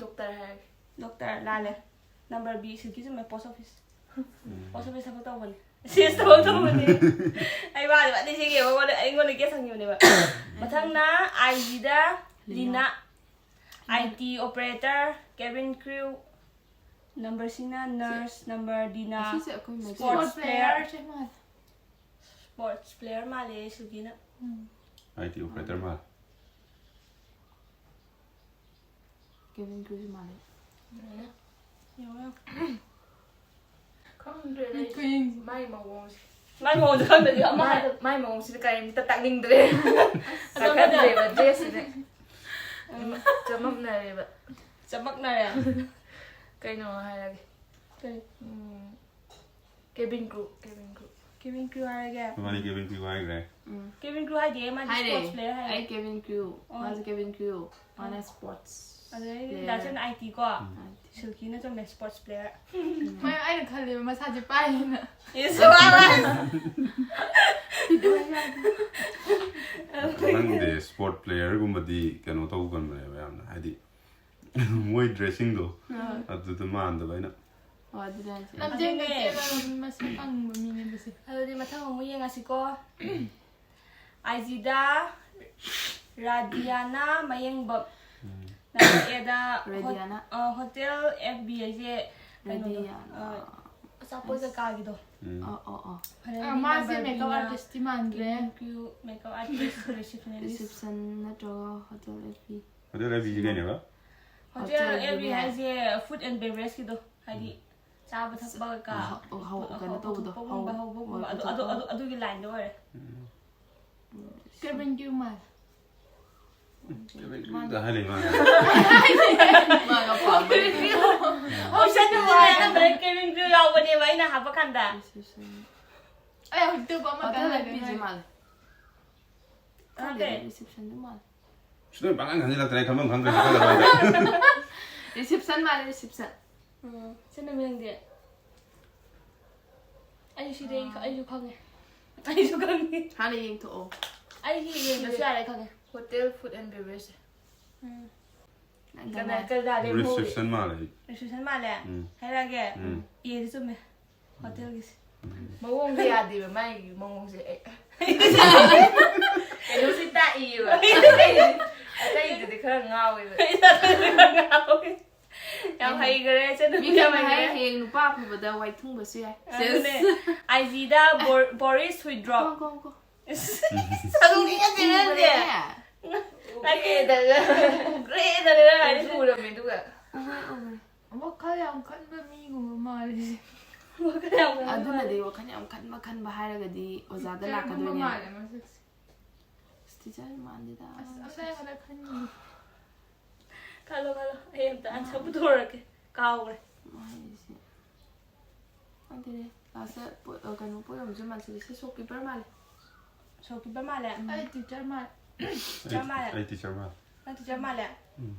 ꯗꯣꯛꯇꯔ ꯍꯥꯏꯔꯒꯦ꯫ ꯗꯣꯛꯇꯔ ꯂꯥꯜꯂꯦ꯫ ꯅꯝꯕꯔ ꯕꯤ ꯁꯤꯜꯀꯤ ꯆꯨꯝꯃꯦ, ꯄꯣꯁ ꯑꯣꯐꯤꯁ꯫ ꯎꯝ꯫ ꯄꯣꯁ ꯑꯣꯐꯤꯁ ꯊꯕꯛ ꯇꯧꯕꯅꯦ꯫ ꯁꯤꯁ ꯊꯕꯛ ꯇꯧꯕꯅꯦ꯫ ꯑꯩ ꯋꯥꯗꯤ ꯋꯥꯗꯤ ꯁꯤꯒꯤ ꯃꯉꯣꯟꯗ ꯑꯩꯉꯣꯟꯗ ꯒꯦꯁ ꯍꯪꯈꯤꯕꯅꯦꯕ꯫ ꯃꯊꯪꯅ ꯑꯥꯏ ꯖꯤꯗ ꯂꯤꯅꯥ꯫ ꯑꯥꯏ ꯇꯤ ꯑꯣꯄꯔꯦꯇꯔ, ꯀꯦꯕꯤꯟ ꯀ꯭ꯔꯤꯎ꯫ ꯅꯝꯕꯔ ꯁꯤꯅ ꯅꯔꯁ, ꯅꯝꯕꯔ ꯗꯤꯅ ꯑꯁꯤꯁꯦ ꯑꯩꯈꯣꯏ ꯃꯩꯇꯩ ꯁ꯭ꯄꯣꯔꯠꯁ ꯄ꯭ꯂꯦꯌꯔ꯫ ꯁꯦ ꯃꯥꯜꯂꯦ꯫ ꯁ꯭ꯄꯣꯔꯠꯁ ꯄ꯭ꯂꯦꯌꯔ ꯃꯥꯜꯂꯦ ꯁꯤꯜꯀꯤꯅ꯫ ꯎꯝ꯫ ꯑꯥꯏ ꯇꯤ ꯑꯣꯄꯔꯦꯇꯔ ꯃꯥꯜꯂꯦ꯫ ꯀꯦꯕꯤꯟ ꯀ꯭ꯔꯤꯎꯁꯨ ꯃꯥꯜꯂꯦ꯫ ꯌꯦꯡꯉꯣ ꯌꯦꯡꯉꯣ꯫ ꯈꯪꯗ꯭ꯔꯦꯗ ꯑꯩ ꯑꯩ ꯈꯨꯌꯦꯡꯁꯦ꯫ ꯃꯥꯏ ꯃꯑꯣꯡꯁꯦ꯫ ꯃꯥꯏ ꯃꯑꯣꯡꯁꯦ ꯈꯪꯗ꯭ꯔꯗꯤ ꯑꯃ ꯃꯥꯏ ꯍꯥꯏꯗꯣ꯫ ꯃꯥꯏ ꯃꯑꯣꯡꯁꯤꯗꯤ ꯀꯔꯤꯝꯇ ꯇꯥꯛꯅꯤꯡꯗ꯭ꯔꯦ꯫ ꯑꯗꯣ ꯇꯥꯛꯀꯟꯗ꯭ꯔꯦꯕ ꯗ꯭ꯔꯦꯁꯁꯤꯗꯤ꯫ ꯎꯝ, ꯆꯃꯝꯅꯔꯦꯕ꯫ ꯆꯃꯛꯅꯔꯦ꯫ ꯀꯩꯅꯣ ꯍꯥꯏꯔꯒꯦ꯫ ꯀꯩ? ꯎꯝ, cabin crew, cabin crew. Cabin crew ꯍꯥꯏꯔꯒꯦ꯫ ꯃꯥꯅꯤ ꯀꯦꯕꯤꯟ ꯀ꯭ꯔꯤꯎ ꯍꯥꯏꯈ꯭ꯔꯦ꯫ ꯎꯝ꯫ ꯀꯦꯕꯤꯟ ꯀ꯭ꯔꯤꯎ ꯍꯥꯏꯗꯦ, ꯃꯥꯗꯤ ꯍꯥꯏꯔꯦ꯫ ꯁ꯭ꯄꯣꯔꯠꯁ ꯄ꯭ꯂꯦꯌꯔ ꯍꯥꯏꯔꯦ꯫ ꯑꯩ ꯀꯦꯕꯤꯟ ꯀ꯭ꯔꯤꯎ, ꯑꯣ꯫ ꯃꯥꯁꯦ ꯀꯦꯕꯤꯟ ꯀ꯭ꯔꯤꯎ, ꯃꯥꯅ ꯁ꯭ꯄꯣꯔꯠꯁ ꯑꯗꯩ ꯄ꯭ꯂꯦꯌꯔ꯫ ꯗꯥꯆꯟ ꯑꯥꯏ ꯇꯤ ꯀꯣ꯫ ꯑꯥꯏ ꯇꯤ꯫ ꯁꯤꯜꯀꯤꯅ ꯆꯨꯝꯃꯦ, ꯁ꯭ꯄꯣꯔꯠꯁ ꯄ꯭ꯂꯦꯌꯔ꯫ ꯃꯥ ꯑꯩꯅ ꯈꯜꯂꯦꯕ ꯃꯁꯥꯁꯦ ꯄꯥꯏꯌꯦꯅ꯫ ꯏꯁ, ꯋꯥ, ꯋꯥ꯫ ꯈꯪꯗꯦ, ꯁ꯭ꯄꯣꯔꯠ ꯄ꯭ꯂꯦꯌꯔꯒꯨꯝꯕꯗꯤ ꯀꯩꯅꯣ ꯇꯧꯒꯟꯕꯅꯦꯕ ꯌꯥꯝꯅ, ꯍꯥꯏꯗꯤ ꯃꯣꯏ ꯗ꯭ꯔꯦꯁꯤꯡꯗꯣ ꯑꯥ꯫ ꯑꯗꯨꯗ ꯃꯥꯟꯗꯕ ꯑꯩꯅ꯫ ꯑꯣ, ꯑꯗꯨꯗꯤ ꯍꯥꯏꯁꯦ꯫ ꯂꯝꯖꯦꯟꯒ ꯆꯦꯟꯕ ꯃꯁꯛ ꯈꯪꯕ ꯃꯤꯅꯦ ꯑꯗꯨꯁꯦ꯫ ꯑꯗꯨꯗꯤ ꯃꯊꯪ ꯑꯃꯨꯛ ꯌꯦꯡꯉꯁꯤꯀꯣ꯫ ꯑꯥꯏ ꯖꯤꯗ ꯔꯥꯙꯤꯌꯥꯅꯥ ꯃꯌꯦꯡꯕꯝ꯫ ꯅꯝꯕꯔ ꯑꯦꯗ ꯍꯣ- ꯔꯦꯗꯤꯌꯥꯅꯥ꯫ ꯑ, ꯍꯣꯇꯦꯜ ꯑꯦꯐ ꯕꯤ ꯍꯥꯏꯁꯦ ꯀꯩꯅꯣꯗꯣ, ꯔꯦꯗꯤꯌꯥꯅꯥ꯫ ꯑ, ꯑꯆꯥꯄꯣꯠ ꯀꯩꯀꯥꯒꯤꯗꯣ꯫ ꯎꯝ꯫ ꯑꯣ ꯑꯣ ꯑꯣ꯫ ꯍꯣꯔꯦꯟ ꯑ, ꯃꯥꯁꯦ ꯅꯝꯕꯔ ꯃꯦꯀꯞ ꯕꯤꯅ ꯑꯥꯔꯇꯤꯁꯇꯤ ꯃꯥꯟꯗ꯭ꯔꯦ꯫ ꯀ꯭ꯌꯨ ꯃꯦꯀꯞ ꯑꯥꯔꯇꯤꯁ ꯔꯤꯁꯦꯞꯁꯅꯤꯁ꯫ ꯔꯤꯁꯦꯞꯁꯟ ꯅꯠꯇ꯭ꯔꯒ ꯍꯣꯇꯦꯜ ꯑꯦꯐ ꯕꯤ꯫ ꯑꯗꯨ ꯔꯕꯤꯁꯤ ꯀꯩꯅꯦꯕ? ꯍꯣꯇꯦꯜ ꯍꯣꯇꯦꯜꯒꯤꯅꯦ꯫ ꯑꯦꯐ ꯕꯤ ꯍꯥꯏꯁꯦ ꯐꯨꯗ ꯑꯦꯟ ꯕꯦꯕꯔꯦꯖꯀꯤꯗꯣ, ꯍꯥꯏꯗꯤ ꯆꯥꯕ ꯊꯛꯄ ꯀꯩꯀꯥ ꯑ, ꯍꯧ- ꯍꯧ- ꯀꯩꯅꯣ ꯇꯧꯕꯗꯣ, ꯍꯧꯗꯣꯛꯄꯒꯨꯝꯕ ꯍꯧ- ꯍꯧꯕꯒꯨꯝꯕ ꯍꯣꯏ, ꯑꯗꯨ ꯍꯧꯗꯣꯛꯄ꯫ ꯑꯗꯨ ꯑꯗꯨ ꯑꯗꯨꯒꯤ ꯂꯥꯏꯟꯗ ꯑꯣꯏꯔꯦ꯫ ꯎꯝ꯫ ꯀꯦꯕꯤꯟ ꯀ꯭ꯔꯤꯎ ꯃꯥꯜꯂꯦ꯫ ꯀꯦꯕꯤꯟ ꯀ꯭ꯔꯤꯎꯗ ꯍꯥꯏ ꯂꯩ ꯃꯥꯅ꯫ ꯃꯥꯒ ꯄꯥꯝꯕ꯫ ꯑꯣꯞꯁꯟ ꯑꯅꯝꯕꯅ ꯀꯦꯕꯤꯟ ꯀ꯭ꯔꯤꯎ ꯌꯥꯎꯕꯅꯦꯕ ꯑꯩꯅ ꯍꯥꯞꯄ ꯀꯥꯟꯗ꯫ ꯔꯤꯁꯦꯞꯁꯟ꯫ ꯑꯩ ꯍꯧꯖꯤꯛꯇ ꯑꯃ ꯍꯣꯇꯦꯜ ꯀꯟꯅ ꯑꯦꯐ ꯕꯤꯁꯦ ꯃꯥꯜꯂꯦ꯫ ꯅꯠꯇꯦ꯫ ꯔꯤꯁꯦꯞꯁꯟꯗꯤ ꯃꯥꯜꯂꯦ꯫ ꯁꯤꯗ ꯄꯥꯡꯉꯥꯡ ꯉꯥꯡꯁꯤꯜꯂꯛꯇꯅ ꯑꯩ ꯈꯪꯐꯝ ꯈꯪꯗ꯭ꯔꯦ, ꯈꯪꯗꯕ ꯍꯥꯏꯇꯥꯔꯦ꯫ ꯔꯤꯁꯦꯞꯁꯟ ꯃꯥꯜꯂꯦ, ꯔꯤꯁꯦꯞꯁꯟ꯫ ꯎꯝ, ꯁꯤ ꯅꯃꯤꯡꯗꯤ? ꯑꯩ ꯁꯤꯗꯤ ꯑꯩ ꯑꯩꯁꯨ ꯈꯪꯉꯦ꯫ ꯑꯩꯁꯨ ꯈꯪꯉꯦ꯫ ꯍꯥꯟꯅ ꯌꯦꯡꯊꯣꯛꯑꯣ꯫ ꯑꯩ ꯁꯤ ꯌꯦꯡꯗ꯭ꯔꯁꯨ ꯌꯥꯔꯦ, ꯈꯪꯉꯦ꯫ Hotel food and beverage. ꯎꯝ꯫ ꯅꯪ ꯀꯅꯥ ꯀꯅꯥ? ꯀꯅꯥꯗꯤ ꯃꯧꯔꯤ? ꯔꯤꯁꯦꯞꯁꯟ ꯃꯥꯜꯂꯦ ꯑꯩ꯫ ꯔꯤꯁꯦꯞꯁꯟ ꯃꯥꯜꯂꯦ꯫ ꯎꯝ꯫ ꯍꯥꯏꯔꯛꯑꯒꯦ꯫ ꯎꯝ꯫ ꯑꯦꯗꯤ ꯆꯨꯝꯃꯦ꯫ ꯍꯣꯇꯦꯜꯒꯤꯁꯦ꯫ ꯃꯑꯣꯡꯁꯦ ꯌꯥꯗꯦꯕ ꯃꯥꯒꯤ ꯃꯑꯣꯡꯁꯦ꯫ ꯑꯩ ꯀꯩꯅꯣꯁꯤ ꯇꯥꯛꯏꯌꯦꯕ꯫ ꯑꯇꯩꯗꯨꯗꯤ ꯈꯔ ꯉꯥꯎꯋꯦꯕ꯫ ꯌꯥꯝ ꯍꯩꯈꯔꯦ ꯏꯆꯟ ꯅꯨꯄꯤ, ꯌꯥꯝ ꯃꯤꯅ ꯍꯥꯏ ꯍꯩꯈꯔꯦ꯫ ꯍꯌꯦꯡ ꯅꯨꯄꯥ ꯑꯐꯕꯗ ꯋꯥꯏꯊꯨꯡꯕꯁꯨ ꯌꯥꯏ꯫ ꯑꯗꯨꯅꯦ꯫ ꯑꯥꯏꯖꯤꯗ ꯕꯣꯔꯤꯁ ꯍꯨꯏꯗ꯭ꯔꯣꯞ꯫ ꯀꯣ, ꯀꯣ, ꯀꯣ꯫ ꯁꯥꯗꯣꯛꯅꯤꯡꯉꯗꯦ ꯅꯪꯗꯤ꯫ ꯎꯕ꯭ꯔꯦ? ꯅꯪꯗꯤ ꯎꯕ꯭ꯔꯦꯗꯅ ꯍꯥꯏꯗꯤ꯫ ꯑꯩꯁꯨ ꯎꯔꯝꯃꯦ ꯑꯗꯨꯒ꯫ ꯎꯕ꯭ꯔꯦ, ꯎꯕ꯭ꯔꯦ꯫ ꯋꯥꯈꯜ ꯌꯥꯝ ꯈꯟꯕ ꯃꯤꯒꯨꯝꯕ ꯃꯥꯜꯂꯦ꯫ ꯋꯥꯈꯜ ꯌꯥꯝ ꯈꯟꯕ ꯑꯗꯨꯅꯗꯤ ꯃꯥꯜꯂꯦ꯫ ꯋꯥꯈꯜ ꯌꯥꯝ ꯈꯟꯕ ꯈꯟꯕ ꯍꯥꯏꯔꯒꯗꯤ ꯑꯣꯖꯥꯗ ꯇꯤꯆꯔꯒꯨꯝꯕ ꯂꯥꯛꯀꯗꯣꯏꯅꯦ꯫ ꯃꯥꯜꯂꯦ ꯃꯁꯛꯁꯦ꯫ ꯑꯁ, ꯇꯤꯆꯔ ꯃꯥꯟꯗꯦꯗ꯫ ꯑꯁ, ꯑꯁ, ꯑꯩ ꯈꯜꯂꯦ ꯈꯟꯅꯤꯡꯉꯦ꯫ ꯈꯜꯂꯣ, ꯈꯜꯂꯣ꯫ ꯑꯩ ꯑꯝꯇ ꯑꯟꯁꯔ ꯄꯨꯊꯣꯔꯛꯀꯦ꯫ ꯀꯥꯎꯈ꯭ꯔꯦ꯫ ꯃꯥꯏꯁꯦ꯫ ꯈꯪꯗꯦꯅꯦ꯫ ꯀ꯭ꯂꯥꯁꯇ ꯄꯣ-, ꯑ, ꯀꯩꯅꯣ ꯄꯣꯠ ꯌꯣꯟꯕꯁꯨ ꯃꯥꯟꯁꯤꯜꯂꯦ꯫ ꯁꯤ ꯁꯣꯞꯀꯤꯄꯔ ꯃꯥꯜꯂꯦ꯫ ꯁꯣꯞꯀꯤꯄꯔ ꯃꯥꯜꯂꯦ꯫ ꯑꯩ ꯇꯤꯆꯔ ꯃꯥꯜꯂꯦ꯫ ꯇꯤꯆꯔ ꯃꯥꯜꯂꯦ꯫ ꯑꯩ ꯇꯤꯆꯔ ꯃꯥꯜꯂꯦ꯫ ꯅꯪ ꯇꯤꯆꯔ ꯃꯥꯜꯂꯦ꯫ ꯎꯝ꯫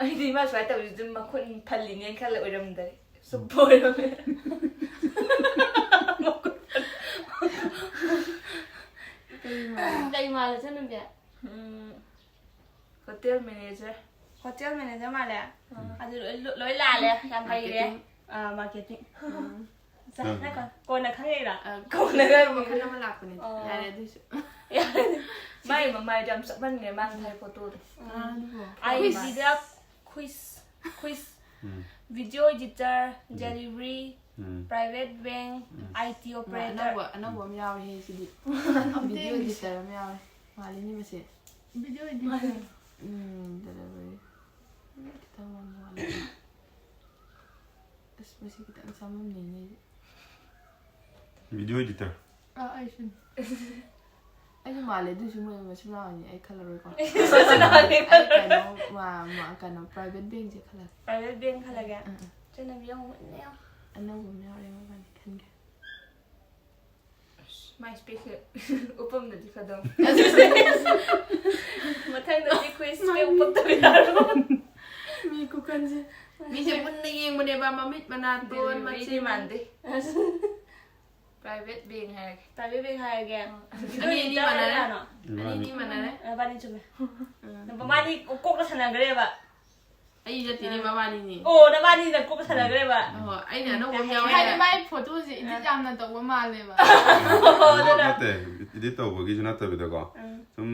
ꯑꯩꯗꯤ ꯃꯥ ꯁꯨꯃꯥꯏꯅ ꯇꯧꯔꯤꯁꯦ ꯑꯗꯨꯝ ꯃꯈꯨꯠ ꯐꯜꯂꯤꯅꯦꯅ ꯈꯜꯂ ꯑꯣꯏꯔꯝꯗꯔꯦ꯫ ꯁꯨꯞꯄ ꯑꯣꯏꯔꯝꯃꯦ꯫ ꯀꯩ ꯃꯥꯜꯂꯦ ꯏꯆꯟ ꯅꯨꯄꯤ? ꯎꯝ, ꯍꯣꯇꯦꯜ ꯃꯦꯅꯦꯖꯔ꯫ ꯍꯣꯇꯦꯜ ꯃꯦꯅꯦꯖꯔ ꯃꯥꯜꯂꯦ? ꯑꯥ꯫ ꯑꯗꯨ ꯂꯣꯏ, ꯂꯣꯏ ꯂꯥꯜꯂꯦ꯫ ꯌꯥꯝ ꯍꯩꯔꯦ꯫ ꯃꯥꯔꯀꯦꯇꯤꯡ꯫ ꯑꯥ, ꯃꯥꯔꯀꯦꯇꯤꯡ꯫ ꯎꯝ꯫ ꯁꯥ-, ꯉꯥꯏꯈꯣ, ꯀꯣꯟꯅ ꯈꯪꯉꯛꯏꯔꯥ? ꯑ, ꯀꯣꯟꯅ ꯈꯪꯉꯛꯏ꯫ ꯃꯈꯜ ꯑꯃ ꯂꯥꯛꯄꯅꯦ꯫ ꯑꯣ꯫ ꯌꯥꯔꯦ ꯑꯗꯨꯏꯁꯨ꯫ ꯌꯥꯔꯦ꯫ ꯃꯥꯏ ꯃꯃꯥꯏꯗꯣ ꯌꯥꯝ ꯆꯞ ꯃꯥꯟꯅꯩ ꯃꯥꯅ ꯊꯥꯏ ꯐꯣꯇꯣꯗꯣ꯫ ꯀꯅꯥꯅꯣ ꯑꯗꯨꯕꯣ? ꯑꯩ ꯈꯨꯏꯁ꯫ ꯁꯤꯗ ꯈꯨꯏꯁ, ꯈꯨꯏꯁ, ꯎꯝ꯫ Video editor, um. Delivery, um. Private bank, um. I T operator꯫ ꯑꯅꯧꯕ, ꯑꯅꯧꯕ ꯑꯃ ꯌꯥꯎꯔꯦꯍꯦ ꯁꯤꯗꯤ꯫ ꯑꯝꯇ Video ꯌꯦꯡꯒꯦꯁꯦ꯫ Editor ꯑꯃ ꯌꯥꯎꯔꯦ꯫ ꯃꯥꯜꯂꯤꯅꯤ ꯃꯁꯦ꯫ Video editor꯫ ꯎꯝ, delivery꯫ ꯎꯝ, ꯈꯤꯇꯪ ꯋꯥꯠꯂꯤ꯫ ꯑꯁ, ꯃꯁꯤ ꯈꯤꯇꯪ ꯆꯃꯝꯅꯩꯅꯦ꯫ Video editor꯫ ꯑꯥ, ꯑꯩꯁꯨꯅꯤ꯫ ꯑꯩꯁꯨ ꯃꯥꯜꯂꯦ, ꯑꯗꯨꯏꯁꯨ ꯃꯣꯏ ꯃꯆꯤꯟ ꯃꯅꯥꯎꯅꯤ, ꯑꯩ ꯈꯜꯂꯔꯣꯏꯀꯣ꯫ ꯃꯆꯤꯟ ꯃꯅꯥꯎꯅꯤ ꯑꯩ ꯈꯜꯂꯔꯣꯏ꯫ ꯀꯩꯅꯣ, ꯃꯥ-, ꯃꯥ-, ꯀꯩꯅꯣ, private bankꯁꯦ ꯈꯜꯂꯒꯦ꯫ Private bank ꯈꯜꯂꯒꯦ? ꯑꯥ, ꯑꯥ꯫ ꯏꯆꯟꯅꯨꯄꯤ ꯌꯥꯎꯕ ꯃꯌꯥꯝ꯫ ꯑꯅꯧꯕ ꯑꯃ ꯌꯥꯎꯔꯦ, ꯃꯕꯥꯅꯤ ꯈꯟꯒꯦ꯫ ꯑꯁ, ꯃꯥꯏ specꯁꯦ ꯎꯞꯄꯝꯗꯗꯤ ꯐꯗꯧꯅꯤ꯫ ꯃꯊꯪꯗꯗꯤ ꯈꯨꯏꯁ spec ꯎꯞꯄꯛꯇꯕ ꯌꯥꯔꯣꯏ꯫ ꯃꯤ ꯈꯨꯀꯟꯁꯦ꯫ ꯃꯤꯁꯦ ꯃꯨꯟꯅ ꯌꯦꯡꯕꯅꯦꯕ, ꯃꯃꯤꯠ, ꯃꯅꯥꯇꯣꯟ, deliveryꯗꯤ ꯃꯆꯤꯟ꯫ ꯃꯥꯟꯗꯦ꯫ Private bank ꯍꯥꯏꯔꯒꯦ꯫ Private bank ꯍꯥꯏꯔꯒꯦ꯫ ꯎꯝ꯫ ꯑꯗꯨ ꯑꯅꯤ ꯑꯅꯤ ꯑꯣꯏꯇꯥꯔꯗꯤ ꯃꯥꯟꯅꯔꯦ꯫ ꯀꯅꯥꯅꯣ? ꯑꯅꯤ ꯑꯅꯤ ꯃꯥꯟꯅꯔꯦ꯫ ꯅꯕꯥꯅꯤ ꯆꯨꯝꯃꯦ꯫ ꯎꯝ꯫ ꯃꯕꯥꯅꯤ ꯀꯣꯛꯅ ꯁꯥꯟꯅꯈ꯭ꯔꯦꯕ꯫ ꯑꯩ ꯅꯠꯇꯦꯅꯦ, ꯎꯝ꯫ ꯃꯕꯥꯅꯤꯅꯦ꯫ ꯑꯣ, ꯅꯕꯥꯅꯤꯅ ꯀꯣꯛꯅ ꯁꯥꯟꯅꯈ꯭ꯔꯦꯕ꯫ ꯎꯝ꯫ ꯑꯍꯣꯏ, ꯑꯩꯅ ꯑꯅꯧꯕ ꯑꯃ ꯌꯥꯎꯔꯦ꯫ ꯍꯥꯏꯗꯤ ꯃꯥꯏ ꯐꯣꯇꯣꯁꯦ edit ꯌꯥꯝꯅ ꯇꯧꯕ ꯃꯥꯜꯂꯦꯕ꯫ ꯑꯗꯨ ꯅꯠꯇꯦ, edit ꯇꯧꯕꯒꯤꯁꯨ ꯅꯠꯇꯕꯤꯗꯀꯣ꯫ ꯎꯝ꯫ ꯁꯨꯝ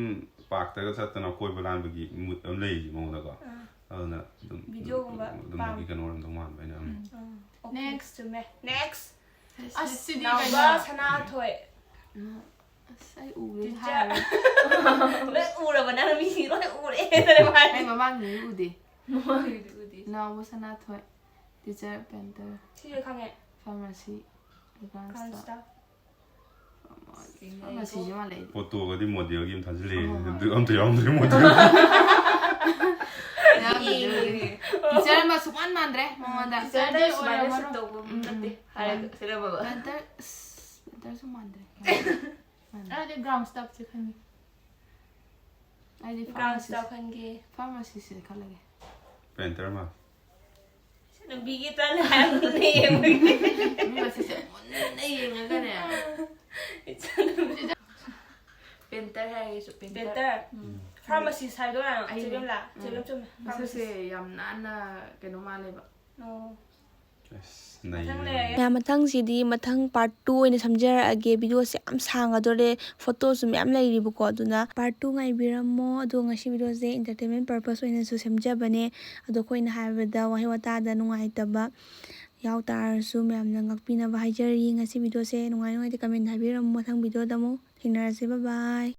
parkꯇꯒ ꯆꯠꯇꯅ ꯀꯣꯏꯕ ꯂꯥꯟꯕꯒꯤ mood ꯑꯃ ꯂꯩꯔꯤ ꯃꯉꯣꯟꯗꯀꯣ꯫ ꯎꯝ꯫ ꯑꯗꯨꯅ ꯑꯗꯨꯝ, videoꯒꯨꯝꯕ ꯑꯗꯨꯝ, ꯑꯗꯨꯝꯕꯒꯤ ꯄꯥꯝ-, ꯀꯩꯅꯣ ꯑꯣꯏꯔꯝꯗꯧ ꯃꯥꯟꯕ ꯑꯩꯅ꯫ ꯎꯝ꯫ ꯎꯝ꯫ Okay, next꯫ ꯆꯨꯝꯃꯦ꯫ Next꯫ ꯑꯁ, ꯑꯁ, ꯁꯤꯗꯤ ꯅꯥꯎꯕ ꯀꯩꯅꯣ? ꯁꯅꯥꯊꯣꯏ꯫ ꯎꯝ꯫ ꯑꯁ, ꯑꯩ ꯎꯔꯦ teacher꯫ ꯍꯥꯏꯔꯦ꯫ ꯂꯣꯏ ꯎꯔꯕ ꯅꯪ? ꯃꯤ ꯂꯣꯏ ꯎꯔꯦ꯫ ꯑꯩ ꯃꯃꯥꯡꯒꯤꯗꯤ ꯎꯗꯦ꯫ ꯃꯃꯥꯡꯒꯤꯗꯤ ꯎꯗꯦ꯫ ꯅꯥꯎꯕ ꯁꯅꯥꯊꯣꯏ꯫ Teacher, painter꯫ ꯁꯤꯁꯦ ꯈꯪꯉꯦ꯫ Pharmacy꯫ Grand grand staff꯫ Staff꯫ Pharmacyꯁꯦ ꯃꯥꯜꯂꯦ ꯑꯩꯗꯤ꯫ ꯐꯣꯇꯣꯒꯗꯤ modelꯒꯤ ꯑꯃ ꯊꯥꯖꯤꯜꯂꯛꯑꯦ꯫ ꯍꯣꯏ, ꯍꯣꯏ꯫ ꯑꯗꯨ ꯑꯝꯇ ꯌꯥꯎꯗ꯭ꯔꯦ model꯫ ꯌꯥꯎꯗ꯭ꯔꯦ꯫ Teacher ꯑꯃ ꯁꯨꯛꯃꯥꯟ ꯃꯥꯟꯗ꯭ꯔꯦ ꯃꯉꯣꯟꯗ꯫ Teacherꯗꯤ ꯁꯨꯃꯥꯏꯅ ꯑꯣꯏꯔꯝꯃꯔꯣꯏ꯫ ꯁꯨꯝ ꯇꯧꯕ ꯎꯝ, ꯎꯝ, ꯅꯠꯇꯦ꯫ ꯎꯝ꯫ ꯍꯥꯏꯔꯒ ꯁꯤꯔꯝꯃꯕ꯫ Painter, ꯑꯁ, painterꯁꯨ ꯃꯥꯟꯗ꯭ꯔꯦ꯫ ꯃꯥꯟꯗ꯭ꯔꯦ꯫ ꯑꯩꯗꯤ ground staffꯁꯦ ꯈꯪꯉꯤ꯫ ꯑꯩꯗꯤ ground pharmacist꯫ Staff ꯈꯟꯒꯦ꯫ Pharmacistꯁꯦ ꯈꯜꯂꯒꯦ꯫ Painter ꯃꯥꯜꯂꯦ꯫ ꯂꯝꯕꯤꯒꯤ ꯇꯜꯂꯦ ꯍꯥꯏꯕꯅꯦ ꯌꯦꯡꯕꯒꯤ꯫ ꯃꯤ ꯃꯁꯤꯁꯦ ꯃꯨꯟꯅ ꯌꯦꯡꯉꯒꯅꯦ꯫ Painter ꯍꯥꯏꯔꯁꯨ painter꯫ Painter꯫ ꯎꯝ꯫ Pharmacist ꯍꯥꯏꯗꯣꯏꯔꯥ? ꯑꯩꯅꯦ꯫ ꯆꯦꯕꯦꯝꯂꯥ? ꯎꯝ꯫ ꯆꯦꯕꯦꯝ ꯆꯨꯝꯃꯦ꯫ ꯃꯁꯛꯁꯦ pharmacist꯫ ꯌꯥꯝ ꯅꯥꯟꯅ ꯀꯩꯅꯣ ꯃꯥꯜꯂꯦꯕ꯫ ꯑꯣ꯫ ꯃꯌꯥꯝ, ꯃꯊꯪꯁꯤꯗꯤ ꯃꯊꯪ part two ꯑꯣꯏꯅ ꯁꯦꯝꯖꯔꯛꯑꯒꯦ꯫ Videoꯁꯦ ꯌꯥꯝ ꯁꯥꯡꯒꯗꯣꯔꯦ, photoꯁꯨ ꯃꯌꯥꯝ ꯂꯩꯔꯤꯕꯀꯣ, ꯑꯗꯨꯅ part two ꯉꯥꯏꯕꯤꯔꯝꯃꯣ꯫ ꯑꯗꯣ ꯉꯁꯤ videoꯁꯦ entertainment purpose ꯑꯣꯏꯅꯁꯨ ꯁꯦꯝꯖꯕꯅꯦ꯫ ꯑꯗꯣ ꯑꯩꯈꯣꯏꯅ ꯍꯥꯏꯕꯗ ꯋꯥꯍꯩ ꯋꯥꯇꯥꯗ ꯅꯨꯡꯉꯥꯏꯇꯕ ꯌꯥꯎ ꯇꯥꯔꯁꯨ ꯃꯌꯥꯝꯅ ꯉꯥꯛꯄꯤꯅꯕ ꯍꯥꯏꯖꯔꯤ꯫ ꯉꯁꯤ videoꯁꯦ ꯅꯨꯡꯉꯥꯏ ꯅꯨꯡꯉꯥꯏꯇꯦ comment ꯍꯥꯏꯕꯤꯔꯝꯃꯣ꯫ ꯃꯊꯪ videoꯗ ꯑꯃꯨꯛ ꯊꯦꯡꯅꯔꯁꯦ꯫ Bye bye꯫